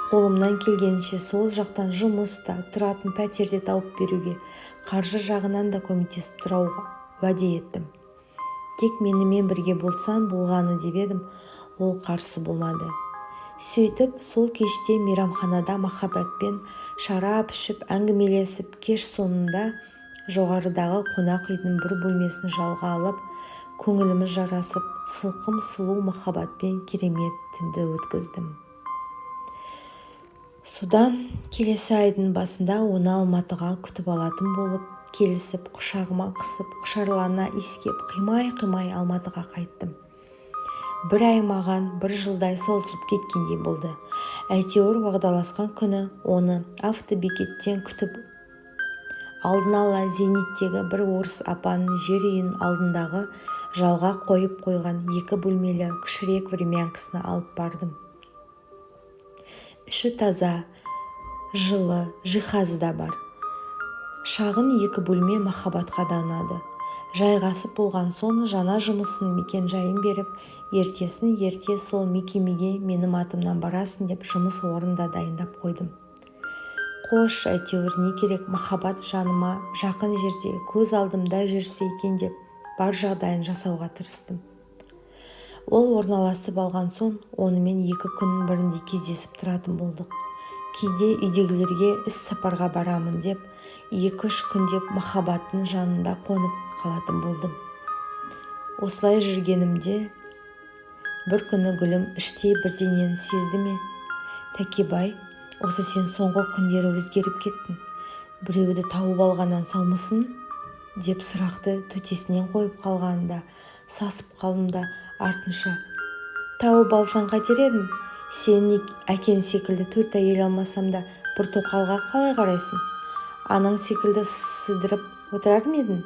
қолымнан келгенше сол жақтан жұмыс та, тұратын пәтер де тауып беруге, қаржы жағынан да көмектесіп тұруға уәде еттім. Тек менімен бірге болсаң болғаны деп едім, ол қарсы болмады. Сөйтіп, сол кеште мейрамханада махаббатпен шарап ішіп, әңгімелесіп, кеш соңында жоғарыдағы қонақ үйдің бір бөлмесін жалға алып, көңіліміз жарасып, сылқым сұлу махаббатпен керемет түнді өткіздім. Содан келесі айдың басында оны Алматыға күтіп алатын болып, келісіп, құшағыма қысып, құшарлана иіскеп, қимай-қимай Алматыға қайттым. Бір ай маған бір жылдай созылып кеткендей болды. Әйтеуір уағдаласқан күні оны автобекеттен күтіп, алдын ала Зейнеттегі бір орыс апаның жер үйінің алдындағы жалға қойып қойған 2 бөлмелі кішірек времянкасына алып бардым. Іші таза, жылы, жиһазы да бар. Шағын 2 бөлме махаббатқа да ұнады. Жайғасып болған соң жаңа жұмысын мекен жайын беріп, ертесін ерте сол мекемеге менің атымнан барасың деп жұмыс орнын да дайындап қойдым. Қош, әйтеуір не керек, махаббат жаныма жақын жерде, көз алдымда жүрсе екен деп бар жағдайын жасауға тырыстым. Ол орналасып алған соң онымен 2 күннің бірінде кездесіп тұратын болдық. Кейде үйдегілерге іс сапарға барамын деп 2-3 күндеп махаббаттың жанында қонып қалатын болдым. Осылай жүргенімде бір күні Гүлім іштей бірдеңені сезді ме? Тәкебай, осы сен соңғы күндері өзгеріп кеттің, біреуді тауып алғаннан саумысың? Деп сұрақты төтесінен қойып қалғанында сасып қалдым да артынша, тауып алсаң қайтер едің? Сенің әкең секілді 4 әйел алмасам да бір тоқалға қалай қарайсың? Анаң секілді сыдырып отырар ма едің?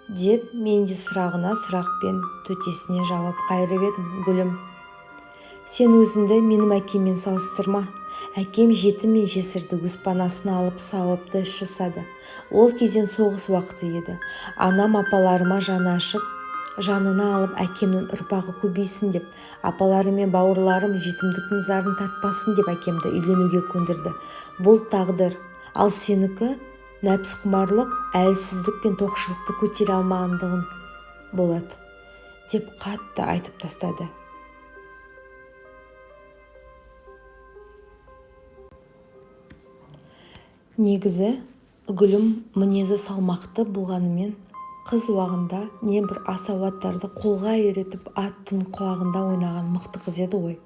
Деп мен де сұрағына сұрақпен төтесіне жауап қайырып едім. Гүлім, сен өзіңді менің әкеммен салыстырма. Әкем жетім мен жесірді өз панасына алып сауапты іс жасады. Ол кезден соғыс уақыты еді. Анам апаларыма жаны ашып, жанына алып әкемнің ұрпағы көбейсін деп, апаларым мен бауырларым жетімдіктің зарын тартпасын деп әкемді үйленуге көндірді. Бұл тағдыр. Ал сенікі нәпсіқұмарлық, әлсіздік пен тоқшылықты көтере алмағандығын болады, деп қатты айтып тастады. Негізі, Гүлім мінезі салмақты болғанымен, қыз уағында не бір асау аттарды қолға үйретіп аттың құлағында ойнаған мықты қыз еді ғой.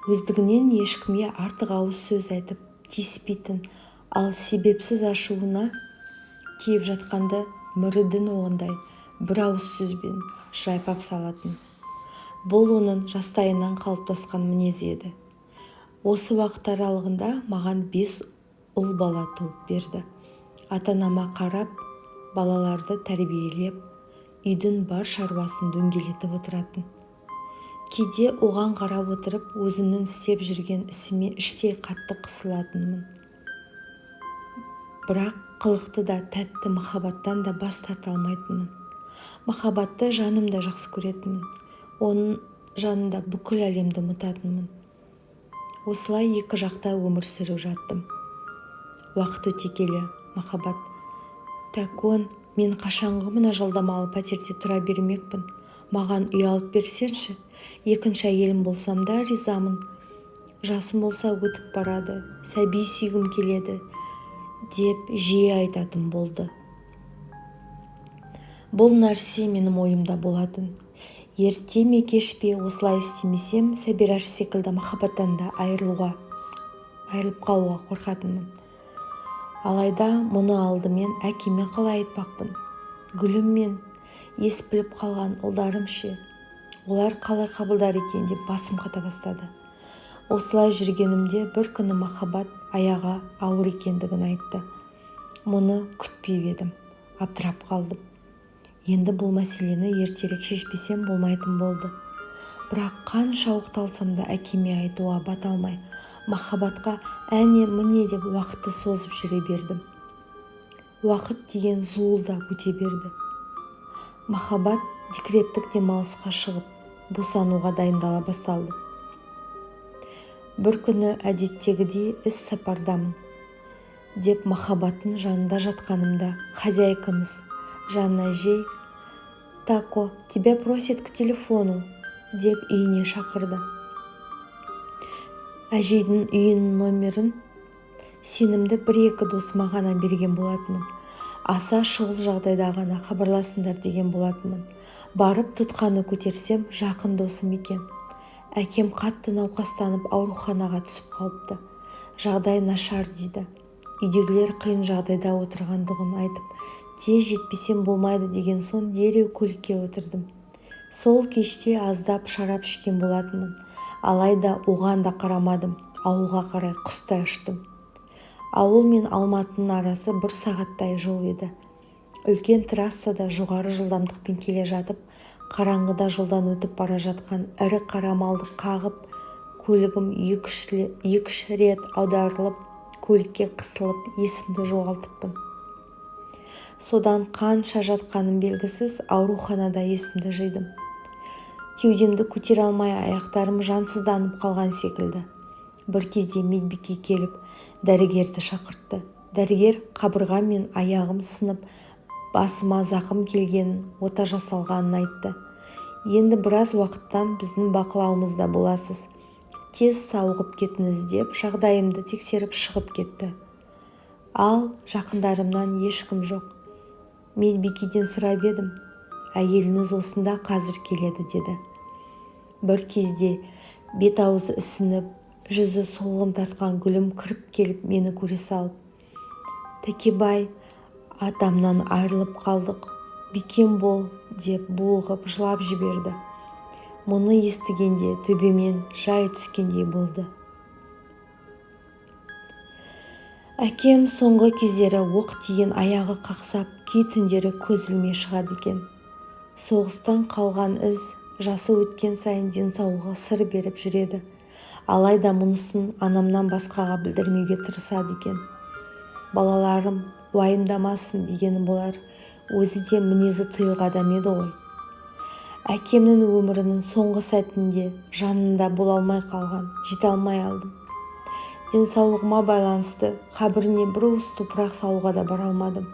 Өздігінен ешкімге артық ауыз сөз айтып тиіспейтін, ал себепсіз ашуына тиіп жатқанды мүрідің оғындай бір ауыз сөзбен жайпап салатын. Бұл оның жастайынан қалыптасқан мінезі еді. Осы уақыт аралығында маған 5 ұл бала туып берді. Ата-анама қарап, балаларды тәрбиелеп, үйдің бар шаруасын дөңгелетіп отыратын. Кейде оған қарап отырып, өзімнің істеп жүрген ісіме іштей қатты қысылатынмын. Бірақ қылықты да тәтті махаббаттан да бас тарта алмайтынмын. Махаббатты жанымда жақсы көретінмін. Оның жанында бүкіл әлемді ұмытатынмын. Осылай екі жақта өмір сүріп жаттым. Уақыт өте келе махаббат, Тәкон, мен қашанғы мына жалдамалы пәтерде тұра бермекпін, маған үй алып берсеңші, екінші әйелім болсам да ризамын, жасым болса өтіп барады, сәби сүйгім келеді, деп жиі айтатын болды. Бұл нәрсе менің ойымда болатын. Ерте ме кеш пе осылай істемесем, Сәбираш секілді махаббаттан да айырылып қалуға қорқатынмын. Алайда мұны алдымен әкеме қалай айтпақпын? Гүлім мен ес біліп қалған ұлдарым ше, олар қалай қабылдар екен деп басым қата бастады. Осылай жүргенімде бір күні махаббат аяғы ауыр екендігін айтты. Мұны күтпеп едім, абдырап қалдым. Енді бұл мәселені ертерек шешпесем болмайтын болды. Бірақ қанша оқталсам да әкеме айтуға бата алмай, махаббатқа әне-міне деп уақытты созып жүре бердім. Уақыт деген зуылдап өте берді. Махаббат декреттік демалысқа шығып, босануға дайындала басталды. Бір күні әдеттегідей іс сапардамын деп махаббаттың жанында жатқанымда хозяйкамыз Жанна әжей, «Тако, тебя просит к телефону», деп үйіне шақырды. Әжейдің үйінің номерін сенімді бір-екі досыма ғана берген болатынмын. Аса шұғыл жағдайда ғана хабарласыңдар деген болатынмын. Барып тұтқаны көтерсем, жақын досым екен. Әкем қатты науқастанып ауруханаға түсіп қалыпты. Жағдай нашар дейді. Үйдегілер қиын жағдайда отырғандығын айтып, тез жетпесем болмайды деген соң дереу көлікке отырдым. Сол кеште аздап шарап ішкен болатынмын. Алайда оған да қарамадым, ауылға қарай құстай ұштым. Ауыл мен Алматының арасы бір сағаттай жол еді. Үлкен трассада жоғары жылдамдықпен келе жатып, қараңғыда жолдан өтіп бара жатқан ірі қара малды қағып, көлігім екі-үш рет аударылып, көлікке қысылып, есімді жоғалтыппын. Содан қанша жатқаным белгісіз, ауруханада есімді жидым. Кеудемді көтере алмай, аяқтарым жансызданып қалған секілді. Бір кезде медбике келіп, дәрігерді шақыртты. Дәрігер қабырғам мен аяғым сынып, басыма зақым келгенін, ота жасалғанын айтты. Енді біраз уақыттан біздің бақылауымызда боласыз. Тез сауығып кетіңіз деп жағдайымды тексеріп шығып кетті. Ал жақындарымнан ешкім жоқ. Медбикеден сұрап едім, әйеліңіз осында қазір келеді деді. Бір кезде бет-аузы ісініп, жүзі солғын тартқан Гүлім кіріп келіп мені көре салып, Тәкебай, атамнан айырылып қалдық, бекем бол деп булығып жылап жіберді. Мұны естігенде төбемнен жай түскендей болды. Әкем соңғы кездері оқ тиген аяғы қақсап, кей түндері көз ілмей шығады екен. Соғыстан қалған із, жасы өткен сайын денсаулығы сыр беріп жүреді. Алайда мұнысын анамнан басқаға білдірмеуге тырысады екен. Балаларым уайымдамасын дегені болар, өзі де мінезі тұйық адам еді ғой. Әкемнің өмірінің соңғы сәтінде жанында бола алмай қалған, жете алмай алдым. Денсаулығыма байланысты қабіріне бір уыс топырақ салуға да бара алмадым.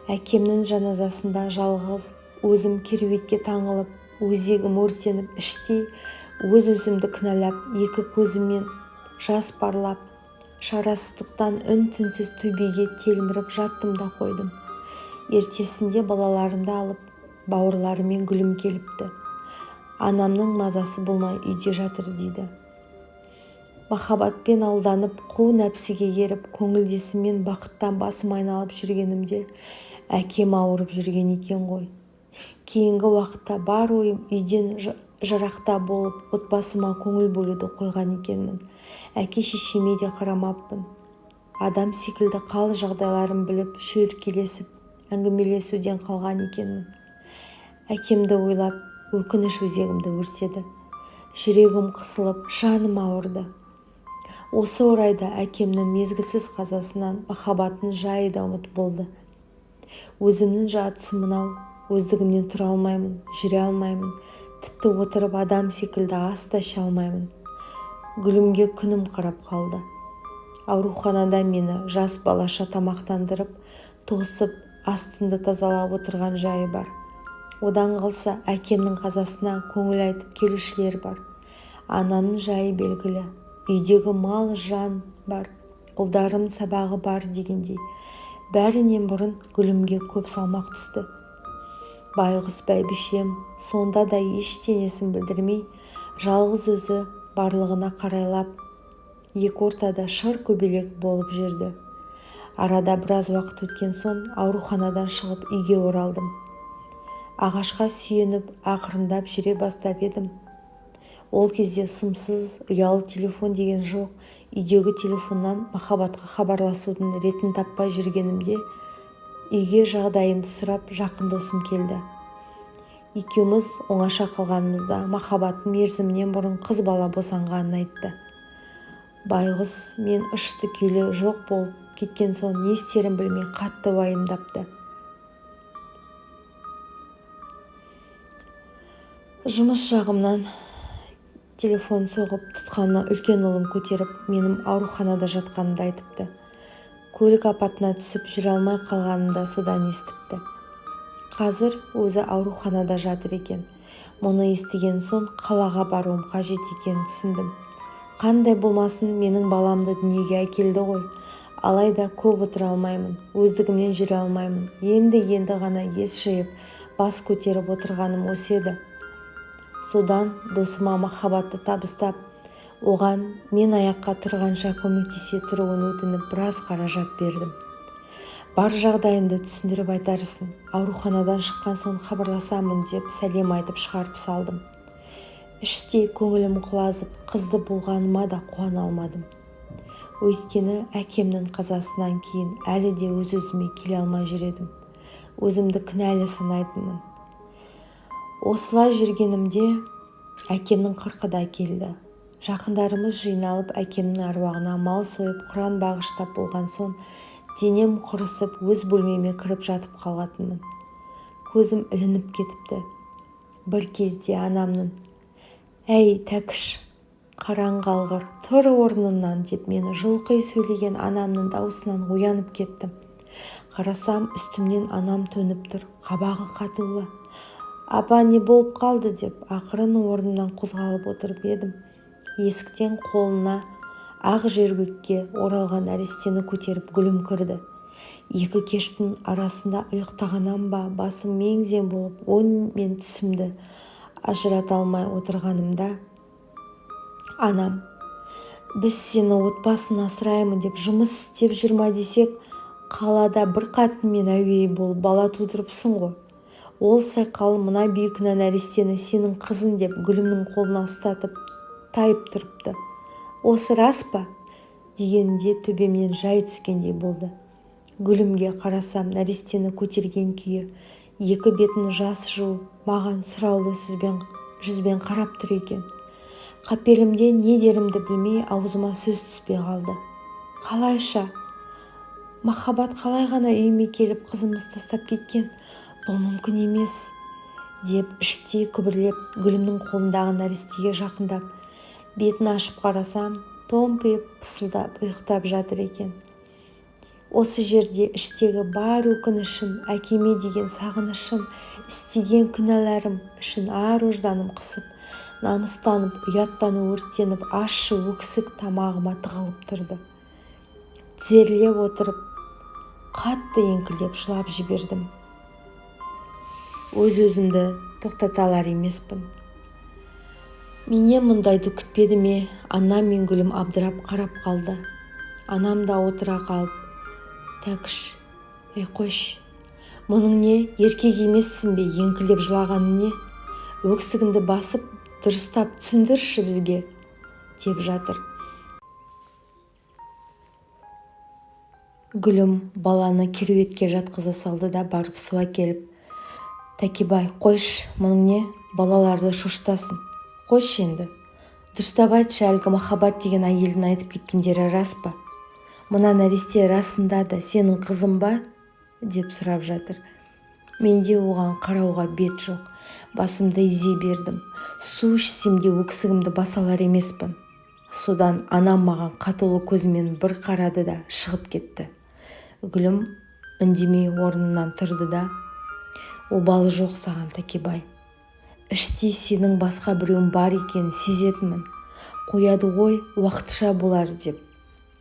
Әкемнің жаназасында жалғыз өзім кереуетке таңылып, өзегім өртеніп, іштей өз-өзімді кінәлап, екі көзімнен жас парлап, шарасыздықтан үн-түнсіз төбеге телміріп жаттым да қойдым. Ертесінде балаларымды алып, бауырларымен Гүлім келіпті. Анамның мазасы болмай үйде жатыр дейді. Махаббатпен алданып, қу нәпсіге еріп, көңілдесіммен бақыттан басым айналып жүргенімде әкем ауырып жүрген екен ғой. Кейінгі уақытта бар ойым үйден жырақта болып, отбасыма көңіл бөлуді қойған екенмін. Әке-шешеме де қарамаппын. Адам секілді қал жағдайларын біліп, шүйіркелесіп, әңгімелесуден қалған екенмін. Әкемді ойлап, өкініш өзегімді өртеді. Жүрегім қысылып, жаным ауырды. Осы орайда әкемнің мезгілсіз қазасынан махаббаттың жайы да ұмыт болды. Өзімнің жатысым мынау, өздігімнен тұра алмаймын, жүре алмаймын, тіпті отырып адам секілді ас та іше алмаймын. Гүлімге күнім қарап қалды. Ауруханада мені жас балаша тамақтандырып, тосып, астымды тазалап отырған жайы бар. Одан қалса, әкемнің қазасына көңіл айтып келушілер бар. Анамның жайы белгілі. Үйдегі мал жан бар, ұлдарым сабағы бар дегендей. Бәрінен бұрын Гүлімге көп салмақ түсті. Байғұс бәйбішем сонда да ештеңесін білдірмей, жалғыз өзі барлығына қарайлап, екі ортада шыр көбелек болып жүрді. Арада біраз уақыт өткен соң ауруханадан шығып үйге оралдым. Ағашқа сүйеніп, ақырындап жүре бастап едім. Ол кезде сымсыз, ұялы телефон деген жоқ, үйдегі телефоннан махаббатқа хабарласудың ретін таппай жүргенімде үйге жағдайымды сұрап жақын досым келді. Екеуміз оңаша қалғанымызда махаббаттың мерзімінен бұрын қыз бала босанғанын айтты. Байғұс мен ұшты күйлі жоқ болып кеткен соң не істерін білмей қатты уайымдапты. Жұмыс жағымнан телефон соғып, тұтқаны үлкен ұлым көтеріп, менің ауруханада жатқанымды айтыпты. Көлік апатына түсіп жүре алмай қалғанымда содан естіпті. Қазір өзі ауруханада жатыр екен. Мұны естіген соң қалаға баруым қажет екенін түсіндім. Қандай болмасын менің баламды дүниеге әкелді ғой. Алайда көп отыра алмаймын, өздігімнен жүре алмаймын. Енді-енді ғана ес жиып, бас көтеріп отырғаным осы еді. Содан досыма махаббатты табыстап, оған мен аяққа тұрғанша көмектесе тұруын өтініп біраз қаражат бердім. Бар жағдайымды түсіндіріп айтарсың, ауруханадан шыққан соң хабарласамын деп сәлем айтып шығарып салдым. Іштей көңілім құлазып, қызды болғаныма да қуана алмадым. Өйткені әкемнің қазасынан кейін әлі де өз-өзіме келе алмай жүр едім. Өзімді кінәлі санайтынмын. Осылай жүргенімде әкемнің қырқы да келді. Жақындарымыз жиналып әкемнің аруағына мал сойып құран бағыштап болған соң денем құрысып өз бөлмеме кіріп жатып қалатынмын. Көзім ілініп кетіпті. Бір кезде анамның: «Әй, Тәкіш, Қараң қалғыр, тұр орнынан, деп мені жұлқи сөйлеген анамның даусынан оянып кеттім. Қарасам, үстімнен анам төніп тұр, қабағы қатулы. Апа, не болып қалды, деп ақырын орнымнан қозғалып отырып едім, есіктен қолына ақ жөргекке оралған нәрестені көтеріп Гүлім кірді. Екі кештің арасында ұйықтағаннан ба, басым мең-зең болып, өң мен түсімді ажырата алмай отырғанымда анам: «Біз сені отбасын асыраймын деп жұмыс істеп жүрма десек, қалада бір қатынмен әуей болып бала тудырыпсың ғой. Ол сайқал мына бейкүнә нәрестені сенің қызың деп Гүлімнің қолына ұстатып тайып тұрыпты. Осы рас па?» дегенінде төбемнен жай түскендей болды. Гүлімге қарасам, нәрестені көтерген күйі екі бетін жас жуып, маған сұраулы жүзбен қарап тұр екен. Қапелімде не дерімді білмей, аузыма сөз түспей қалды. Қалайша? Махаббат қалай ғана үйіме келіп қызымызды тастап кеткен? Бұл мүмкін емес, деп іштей күбірлеп, Гүлімнің қолындағы нәрестеге жақындап, бетін ашып қарасам, томпиып пысылдап ұйықтап жатыр екен. Осы жерде іштегі бар өкінішім, әкеме деген сағынышым, істеген күнәларым үшін ар-ожданым қысып, намыстанып, ұяттан өртеніп, ащы өксік тамағыма тығылып тұрды. Тізерлеп отырып, қатты еңкілдеп жылап жібердім. Өз-өзімді тоқтата алар емеспін. Менен мұндайды күтпеді ме, анам мен Гүлім абдырап қарап қалды. Анам да отыра қалып: «Тәкіш, ей, қойшы, мұның не, еркек емессің бе, еңкілдеп жылағаны не? Өксігіңді басып, дұрыстап түсіндірші бізге», деп жатыр. Гүлім баланы кереуетке жатқыза салды да, барып су әкеліп: «Тәкебай, қойшы, мұның не, балаларды шошытасың, қойшы енді. Дұрыстап айтшы, әлгі Махаббат деген әйелдің айтып кеткендері рас па? Мына нәресте расында да сенің қызың ба?» деп сұрап жатыр. Менде оған қарауға бет жоқ. Басымды изей бердім. Су ішсем де өксігімді баса алар емеспін. Содан анам маған қатулы көзімен бір қарады да шығып кетті. Гүлім үндемей орнынан тұрды да: «Обалы жоқ саған, Тәкебай. Іштей сенің басқа біреуің бар екенін сезетінмін. Қояды ғой, уақытша болар деп.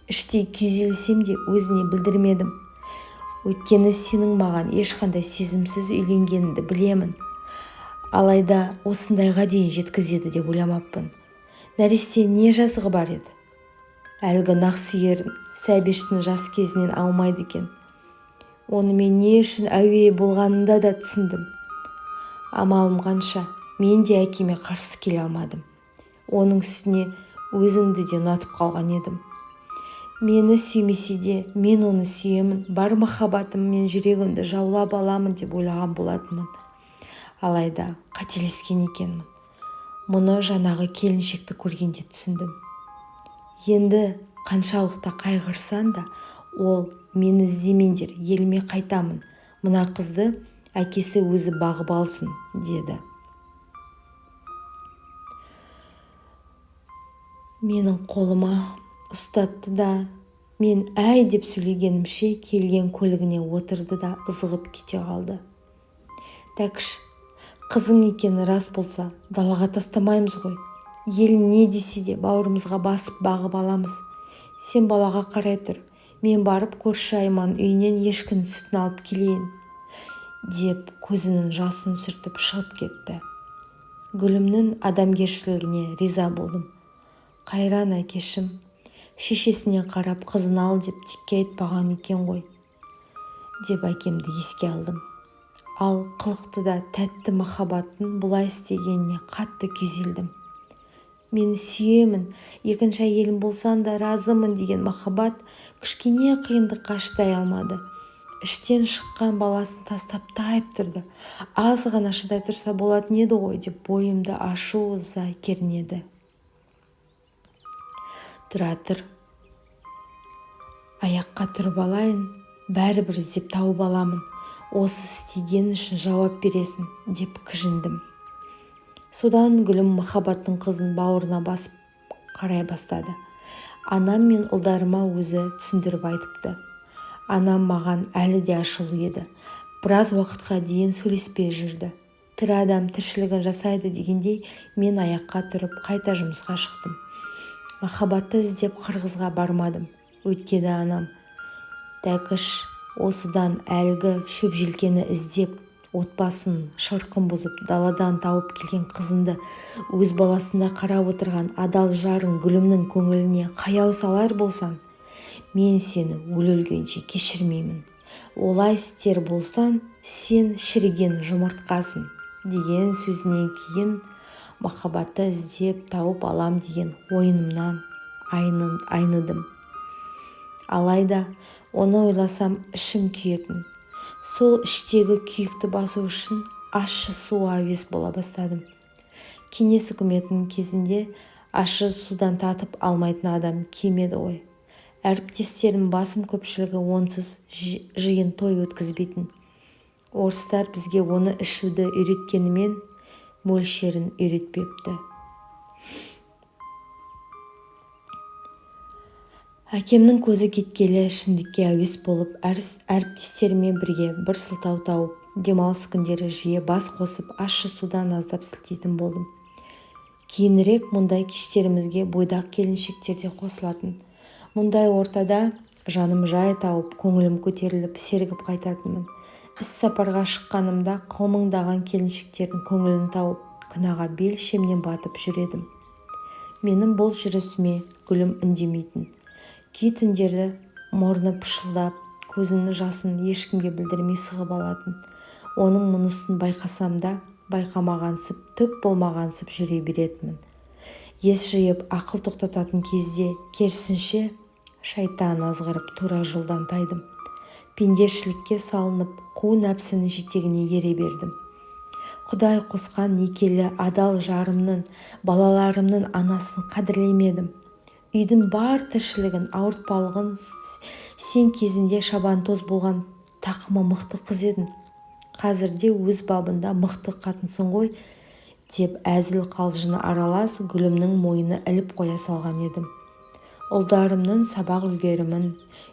Іштей күйзелсем де өзіне білдірмедім. Өйткені сенің маған ешқандай сезімсіз үйленгеніңді білемін. Алайда осындайға дейін жеткізеді деп ойламаппын. Нәресте не жазығы бар еді? Әлгі нақсүйерін Сәбештің жас кезінен аумайды екен. Онымен не үшін әуе болғанында да түсіндім. Амалым қанша, мен де әкеме қарсы келе алмадым. Оның үстіне өзіңді де ұнатып қалған едім. Мені сүймесе де, мен оны сүйемін, бар махаббатым мен жүрегімді жаулап аламын деп ойлаған болатынмын. Алайда қателескен екенмін. Мұны жаңағы келіншекті көргенде түсіндім. Енді қаншалықты қайғырсаң да, ол мені іздемеңдер, еліме қайтамын, мына қызды әкесі өзі бағып алсын, деді. Менің қолыма ұстатты да, мен әй деп сөйлегенімше келген көлігіне отырды да ызғып кете қалды. Тәкіш, қызың екені рас болса, далаға тастамаймыз ғой. Ел не десе де бауырымызға басып бағып аламыз. Сен балаға қарай тұр, мен барып көрші Айман үйінен ешкінің сүтін алып келейін, деп көзінің жасын сүртіп шығып кетті. Гүлімнің адамгершілігіне риза болдым. Қайран әкешім, шешесіне қарап қызын ал деп текке айтпаған екен ғой, деп әкемді еске алдым. Ал қылықты да тәтті махаббаттың бұлай істегеніне қатты күйзелдім. Мені сүйемін, екінші әйелім болсаң да разымын деген махаббат кішкене қиындыққа шыдай алмады. Іштен шыққан баласын тастап тайып тұрды. Аз ғана шыдай тұрса болатын еді ғой деп бойымды ашу ыза кернеді. Тұра тұр, аяққа тұрып алайын, бәрібір іздеп тауып аламын, осы істеген үшін жауап бересің, деп кіжіндім. Содан Гүлім махаббаттың қызын бауырына басып қарай бастады. Анам мен ұлдарыма өзі түсіндіріп айтыпты. Анам маған әлі де ашулы еді. Біраз уақытқа дейін сөйлеспей жүрді. Тірі адам тіршілігін жасайды дегендей, мен аяққа тұрып, қайта жұмысқа шықтым. Махаббатты іздеп қырғызға бармадым. Өйткені анам: «Тәкіш, осыдан әлгі шөпжелкені іздеп, отбасын шырқын бұзып, даладан тауып келген қызыңды, өз баласындай қарап отырған адал жарың Гүлімнің көңіліне қаяу салар болсаң, мен сені өле-өлгенше кешірмеймін. Олай істер болсаң, сен шіріген жұмыртқасың», – деген сөзінен кейін махаббатты іздеп тауып алам деген ойымнан айныдым. Алайда оны ойласам, ішім күйетін. Сол іштегі күйікті басу үшін ащы суға әуес бола бастадым. Кеңес үкіметінің кезінде ащы судан татып алмайтын адам кемеді ғой. Әріптестерімнің басым көпшілігі онсыз жиын той өткізбейтін. Орыстар бізге оны ішуді үйреткенімен, мөлшерін үйретпепті. Әкемнің көзі кеткелі ішімдікке әуес болып, әріптестеріммен бірге бір сылтау тауып, демалыс күндері жиі бас қосып, ащы судан аздап сілтейтін болдым. Кейінірек мұндай кештерімізге бойдақ келіншектер де қосылатын. Мұндай ортада жаным жай тауып, көңілім көтеріліп, сергіп қайтатынмын. Іс-сапарға шыққанымда қылмыңдаған келіншектердің көңілін тауып, күнәға белшемнен батып жүр едім. Менің бұл жүрісіме Гүлім үндемейтін. Кей түндері мұрны пышылдап, көзінің жасын ешкімге білдірмей сығып алатын. Оның мұнысын байқасам да, байқамағансып, түк болмағансып жүре беретінмін. Ес жиып, ақыл тоқтататын кезде, керісінше, шайтан азғырып, тура жолдан тайдым. Пендешілікке салынып, қу нәпсінің жетегіне ере бердім. Құдай қосқан некелі адал жарымның, балаларымның анасын қадірлемедім. Үйдің бар тіршілігін, ауыртпалығын сен кезінде шабандоз болған тақымы мықты қыз едің. Қазір де өз бабында мықты қатынсың ғой, деп әзіл-қалжыңы аралас Гүлімнің мойнына іліп қоя салған едім. Ұлдарымның сабақ үлгерімін,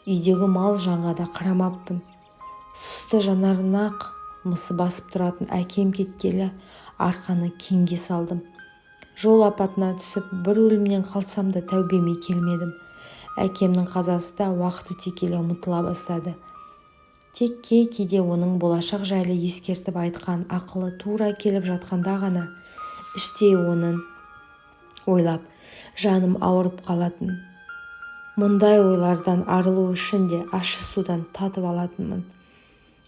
үйдегі мал-жанға да қарамаппын. Сұсты жанарына ақ мысы басып тұратын әкем кеткелі арқаны кеңге салдым. Жол апатына түсіп, бір өлімнен қалсам да тәубеме келмедім. Әкемнің қазасы да уақыт өте келе ұмытыла бастады. Тек кей-кейде оның болашақ жайлы ескертіп айтқан ақылы тура келіп жатқанда ғана іштей оны ойлап, жаным ауырып қалатын. Мұндай ойлардан арылу үшін де ащы судан татып алатынмын.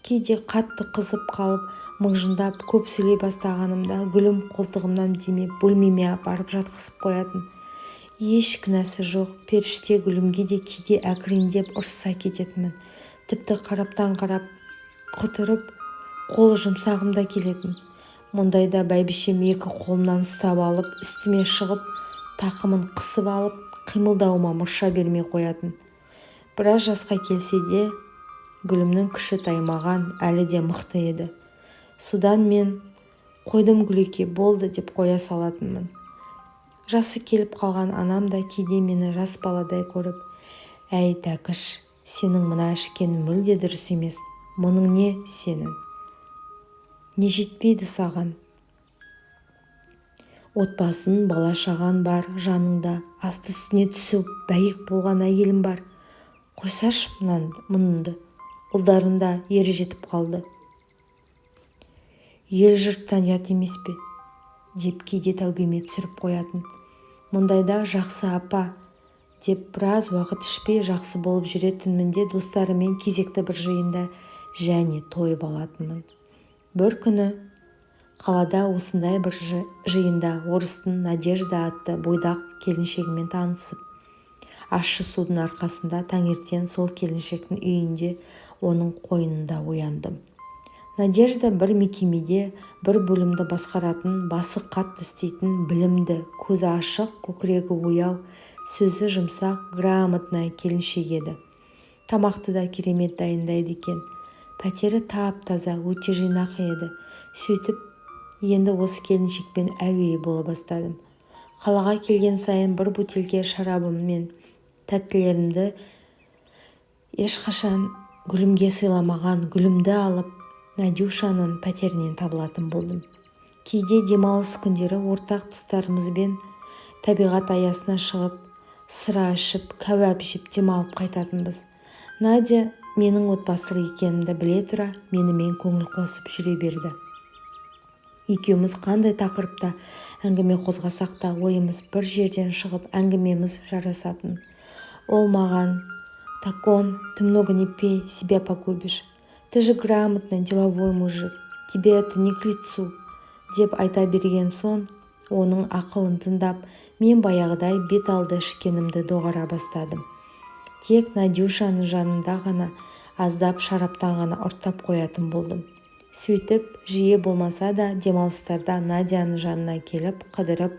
Кейде қатты қызып қалып, мыжыңдап, көп сөйлей бастағанымда Гүлім қолтығымнан демеп, бөлмеме апарып жатқызып қоятын. Еш кінәсі жоқ періште Гүлімге де кейде әкіреңдеп ұрсыса кететінмін. Тіпті қараптан қарап құтырып, қол жұмсағым да келетін. Мұндайда бәйбішем екі қолымнан ұстап алып, үстіме шығып, тақымын қысып алып, қимылдауыма мұрша бермей қоятын. Біраз жасқа келсе де, Гүлімнің күші таймаған, әлі де мықты еді. Содан мен: «Қойдым, Гүлеке, болды», – деп қоя салатынмын. Жасы келіп қалған анам да кейде мені жас баладай көріп: «Әй, Тәкіш, сенің мына ішкенің мүлде дұрыс емес. Мұның не сенің? Не жетпейді саған? Отбасың, бала-шағаң бар жаныңда, асты-үстіне түсіп бәйек болған әйелің бар. Қойсашы мұныңды. Ұлдарың да ер жетіп қалды. Ел-жұрттан ұят емес пе?» – деп кейде тәубеме түсіріп қоятын. Мұндайда «Жақсы, апа», деп біраз уақыт ішпей жақсы болып жүретінмін де, достарыммен кезекті бір жиында және тойып алатынмын. Бір күні қалада осындай бір жиында орыстың Надежда атты бойдақ келіншегімен танысып, ащы судың арқасында таңертең сол келіншектің үйінде, оның қойнында ояндым. Надежда бір мекемеде бір бөлімді басқаратын, басы қатты істейтін, білімді, көзі ашық, көкірегі ояу, сөзі жұмсақ, грамотная келіншек еді. Тамақты да керемет дайындайды екен. Пәтері тап-таза, өте жинақы еді. Сөйтіп енді осы келіншекпен әуейі бола бастадым. Қалаға келген сайын бір бөтелке шарабым мен тәттілерімді, ешқашан Гүлімге сыйламаған гүлімді алып, Надюшаның пәтерінен табылатын болдым. Кейде демалыс күндері ортақ достарымызбен табиғат аясына шығып, сыра ішіп, кәуап жеп, демалып қайтатынбыз. Надя менің отбасылы екенімді біле тұра, менімен көңіл қосып жүре берді. Екеуміз қандай тақырыпта әңгіме қозғасақ та, ойымыз бір жерден шығып, әңгімеміз жарасатын. Ол маған: «Токон, ты много не пей, себя погубишь. Ты же грамотный, деловой мужик, тебе это не к лицу», – деп айта берген соң, оның ақылын тыңдап, мен баяғыдай бет алды ішкенімді доғара бастадым. Тек Надюшаның жанында ғана аздап шараптан ғана ұрттап қоятын болдым. Сөйтіп, жиі болмаса да, демалыстарда Надяның жанына келіп, қыдырып,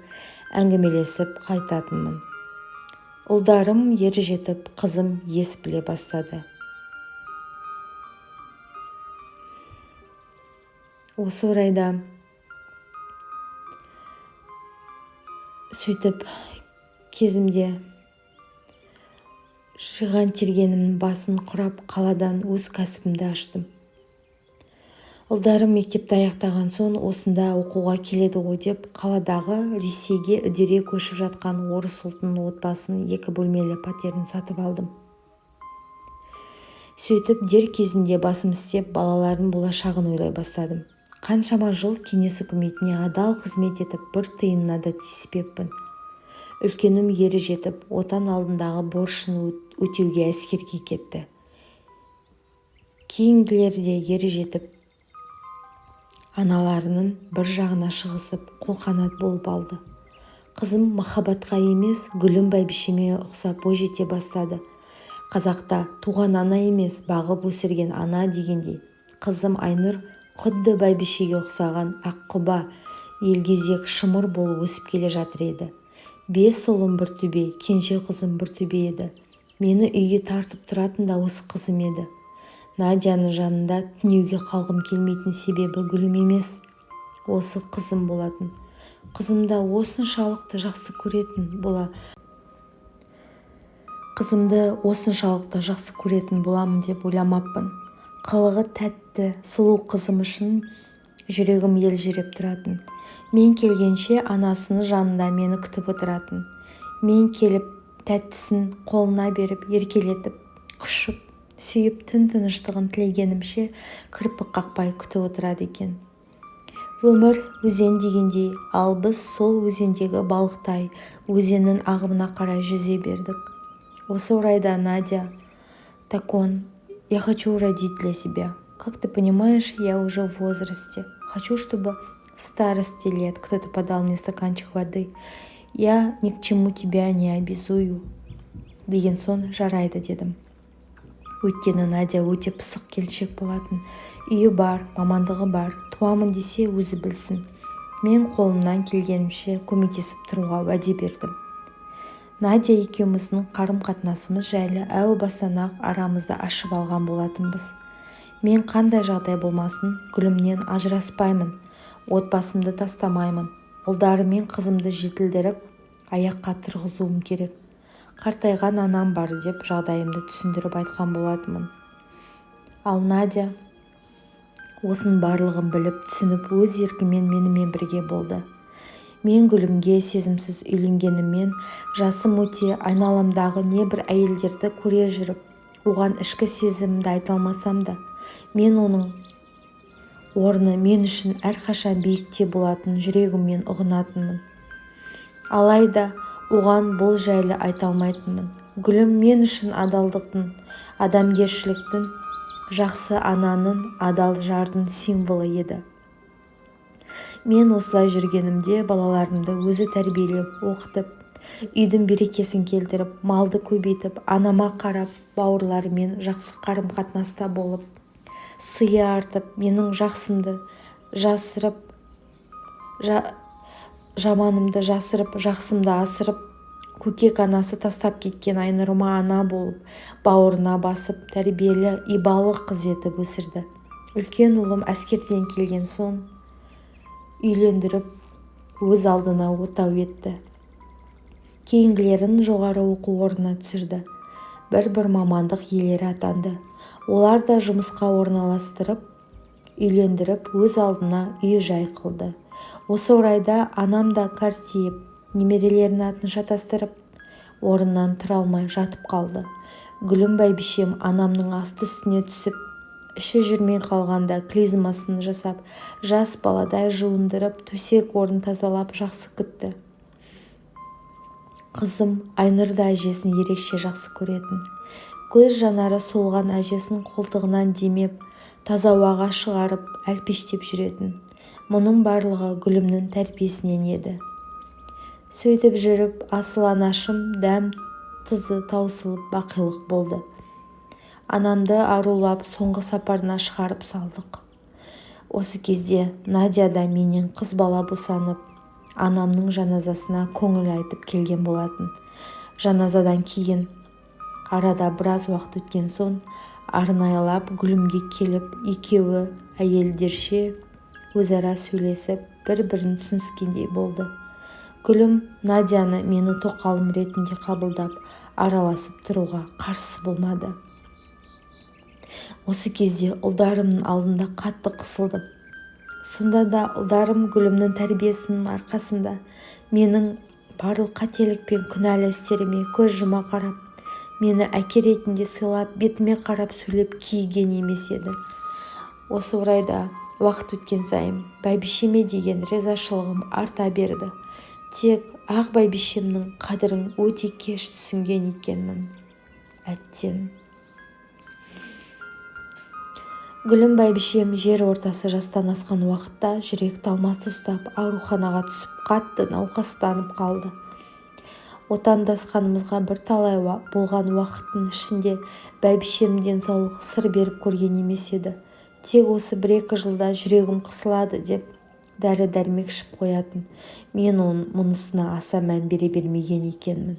әңгімелесіп қайтатынмын. Ұлдарым ер жетіп, қызым ес біле бастады. Осы орайда сөйтіп кезімде жиған-тергенімнің басын құрап, қаладан өз кәсібімді аштым. Ұлдарым мектепті аяқтаған соң, осында оқуға келеді ғой деп, қаладағы Ресейге үдере көшіп жатқан орыс ұлтының отбасының екі бөлмелі пәтерін сатып алдым. Сөйтіп, дер кезінде басым істеп, балалардың болашағын ойлай бастадым. Қаншама жыл кеңес үкіметіне адал қызмет етіп, бір тиынына да тиіспеппін. Үлкенім ер жетіп, отан алдындағы борышын өтеуге әскерге кетті. Кейінгілер де ер жетіп, аналарының бір жағына шығысып, қолқанат болып алды. Қызым Махаббатқа емес, Гүлім бәйбішеме ұқсап бойжете бастады. Қазақта «туған ана емес, бағып өсірген ана» дегендей, қызым Айнұр құдды бәйбішеге ұқсаған аққұба, елгезек, шымыр болып өсіп келе жатыр еді. Бес ұлым бір төбе, кенже қызым бір төбе еді. Мені үйге тартып тұратын да осы қызым еді. Надяның жанында түнеуге қалғым келмейтін себебі Гүлім емес, осы қызым болатын. Қызымды осыншалықты жақсы көретін бола Қызымды осыншалықты жақсы көретін боламын деп ойламаппын. Қылығы тәтті, сұлу қызым үшін жүрегім елжіреп тұратын. Мен келгенше анасының жанында мені күтіп отыратын. Мен келіп, тәттісін қолына беріп, еркелетіп, құшып, сүйіп, түн тыныштығын тілегенімше кірпік қақпай күтіп отырады екен. Өмір өзен дегендей, ал біз сол өзендегі балықтай өзеннің ағымына қарай жүзе бердік. Осы орайда Надя: «Токон, я хочу родить для себя. Как ты понимаешь, я уже в возрасте. Хочу, чтобы в старости лет кто-то подал мне стаканчик воды. Я ни к чему тебя не обязую», – деген соң, «жарайды» дедім. Өйткені Надя өте пысық келіншек болатын. Үйі бар, мамандығы бар, туамын десе, өзі білсін. Мен қолымнан келгенімше көмектесіп тұруға уәде бердім. Надя екеуміздің қарым-қатынасымыз жайлы әу бастан-ақ арамызды ашып алған болатынбыз. Мен қандай жағдай болмасын, Гүлімнен ажыраспаймын, отбасымды тастамаймын, ұлдарым мен қызымды жетілдіріп, аяққа тұрғызуым керек. Қартайған анам бар деп жағдайымды түсіндіріп айтқан болатынмын. Ал Надя осының барлығын біліп, түсініп, өз еркімен менімен бірге болды. Мен Гүлімге сезімсіз үйленгеніммен, жасым өте, айналамдағы небір әйелдерді көре жүріп, оған ішкі сезімімді айта алмасам да, мен оның орны мен үшін әрқашан биікте болатынын жүрегіммен ұғынатынмын. Алайда оған бұл жайлы айта алмайтынмын. Гүлім мен үшін адалдықтың, адамгершіліктің, жақсы ананың, адал жардың символы еді. Мен осылай жүргенімде балаларымды өзі тәрбиелеп, оқытып, үйдің берекесін келтіріп, малды көбейтіп, анама қарап, бауырларымен жақсы қарым-қатынаста болып, сыйы артып, менің жақсымды жасырып, жаманымды жасырып, жақсымды асырып, көкек анасы тастап кеткен Айнұрыма ана болып, бауырына басып, тәрбиелі, ибалы қыз етіп өсірді. Үлкен ұлым әскерден келген соң үйлендіріп, өз алдына отау етті. Кейінгілерін жоғары оқу орнына түсірді. Бір-бір мамандық иелері атанды. Олар да жұмысқа орналастырып, үйлендіріп, өз алдына үй-жай қылды. Осы орайда анам да кәртейіп, немерелерінің атын шатастырып, орнынан тұра алмай жатып қалды. Гүлім бәйбішем анамның асты-үстіне түсіп, іші жүрмей қалғанда клизмасын жасап, жас баладай жуындырып, төсек орнын тазалап жақсы күтті. Қызым Айнұр да әжесін ерекше жақсы көретін. Көз жанары солған әжесін қолтығынан демеп, таза ауаға шығарып, әлпештеп жүретін. Мұның барлығы Гүлімнің тәрбиесінен еді. Сөйтіп жүріп, асыл анашым дәм тұзы таусылып бақилық болды. Анамды арулап соңғы сапарына шығарып салдық. Осы кезде Надя да менен қыз бала босанып, анамның жаназасына көңіл айтып келген болатын. Жаназадан кейін арада біраз уақыт өткен соң арнайылап Гүлімге келіп, екеуі әйелдерше өзара сөйлесіп, бір-бірін түсініскендей болды. Гүлім Надяны мені тоқалым ретінде қабылдап, араласып тұруға қарсы болмады. Осы кезде ұлдарымның алдында қатты қысылдым. Сонда да ұлдарым Гүлімнің тәрбиесінің арқасында менің барлық қателік пен күнәлі істеріме көз жұма қарап, мені әке ретінде сыйлап, бетіме қарап сөйлеп кейіген емес еді. Осы орайда уақыт өткен сайын бәйбішеме деген ризашылығым арта берді. Тек ақ бәйбішемнің қадірін өте кеш түсінген екенмін. Әттең. Гүлім бәйбішем жер ортасы жастан асқан уақытта жүрек талмасы ұстап, ауруханаға түсіп, қатты науқастанып қалды. Отандасқанымызға бірталай болған уақыттың ішінде бәйбішемнің денсаулығы сыр беріп көрген емес еді. Тек осы 1-2 жылда жүрегім қысылады деп дәрі-дәрмек ішіп қоятын. Мен мұнысына аса мән бере бермеген екенмін.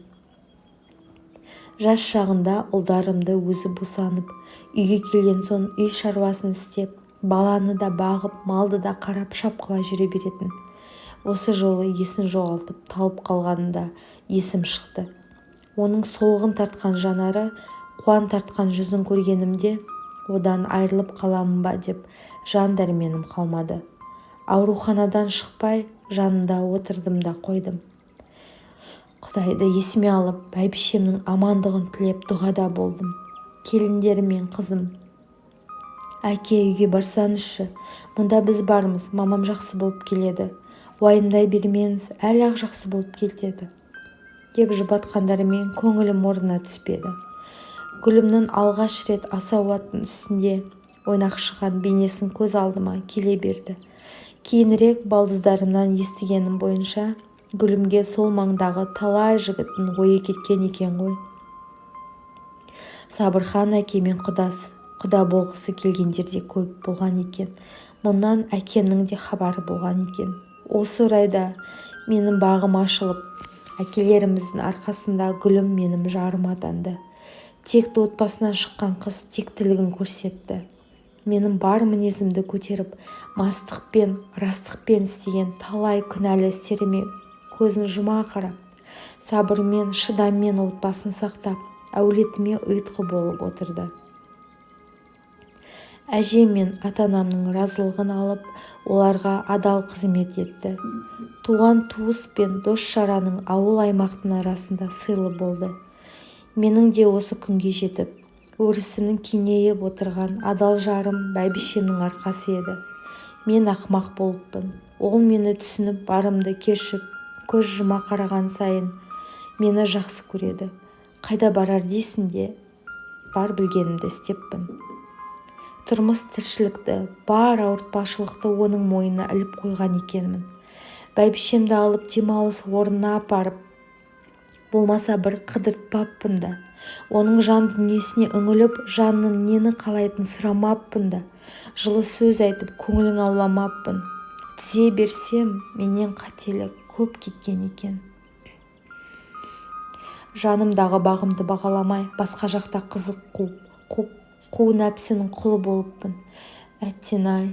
Жас шағында ұлдарымды өзі босанып, үйге келген соң үй шаруасын істеп, баланы да бағып, малды да қарап шапқылай жүре беретін. Осы жолы есін жоғалтып, талып қалғанында есім шықты. Оның солғын тартқан жанары, қуан тартқан жүзін көргенімде, одан айырылып қаламын ба деп жан дәрменім қалмады. Ауруханадан шықпай, жанында отырдым да қойдым. Құдайды есіме алып, бәйбішемнің амандығын тілеп дұғада болдым. Келіндерім мен қызым: «Әке, үйге барсаңызшы, мұнда біз бармыз, мамам жақсы болып келеді, уайымдай бермеңіз, әлі-ақ жақсы болып кетеді», деп жұбатқандарымен көңілім орнына түспеді. Гүлімнің алғаш рет асау аттың үстінде ойнақшыған бейнесін көз алдыма келе берді. Кейінірек балдыздарымнан естігенім бойынша, Гүлімге сол маңдағы талай жігіттің ойы кеткен екен ғой. Сабырхан әкемен құда болғысы келгендер де көп болған екен. Мұнан әкемнің де хабары болған екен. Осы орайда менің бағым ашылып, әкелеріміздің арқасында Гүлім менің жарым атанды. Текті отбасынан шыққан қыз тектілігін көрсетті. Менің бар мінезімді көтеріп, мастықпен, растықпен істеген талай күнәлі істеріме көзін жұма қарап, сабырмен, шыдаммен отбасын сақтап, әулетіме ұйытқы болып отырды. Әжем мен ата-анамның разылығын алып, оларға адал қызмет етті. Туған туыс пен дос-жаранның, ауыл аймақтың арасында сыйлы болды. Менің де осы күнге жетіп, өрісімнің кеңейіп отырған адал жарым бәйбішемнің арқасы еді. Мен ақмақ болыппын. Ол мені түсініп, барымды кешіп, көз жұма қараған сайын мені жақсы көреді. Қайда барар дейсің де, бар білгенімді істеппін. Тұрмыс тіршілікті, бар ауыртпашылықты оның мойнына іліп қойған екенмін. Бәйбішемді алып демалыс орнына апарып, болмаса бір қыдыртпаппын да. Оның жан дүниесіне үңіліп, жанның нені қалайтынын сұрамаппын да. Жылы сөз айтып, көңілін ауламаппын. Тізе берсем, менен қателік көп кеткен екен. Жанымдағы бағымды бағаламай, басқа жақта қызық қуып, қу нәпсінің құлы болыппын. Әттең-ай,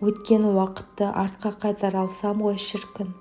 өткен уақытты артқа қайтара алсам ғой, шіркін.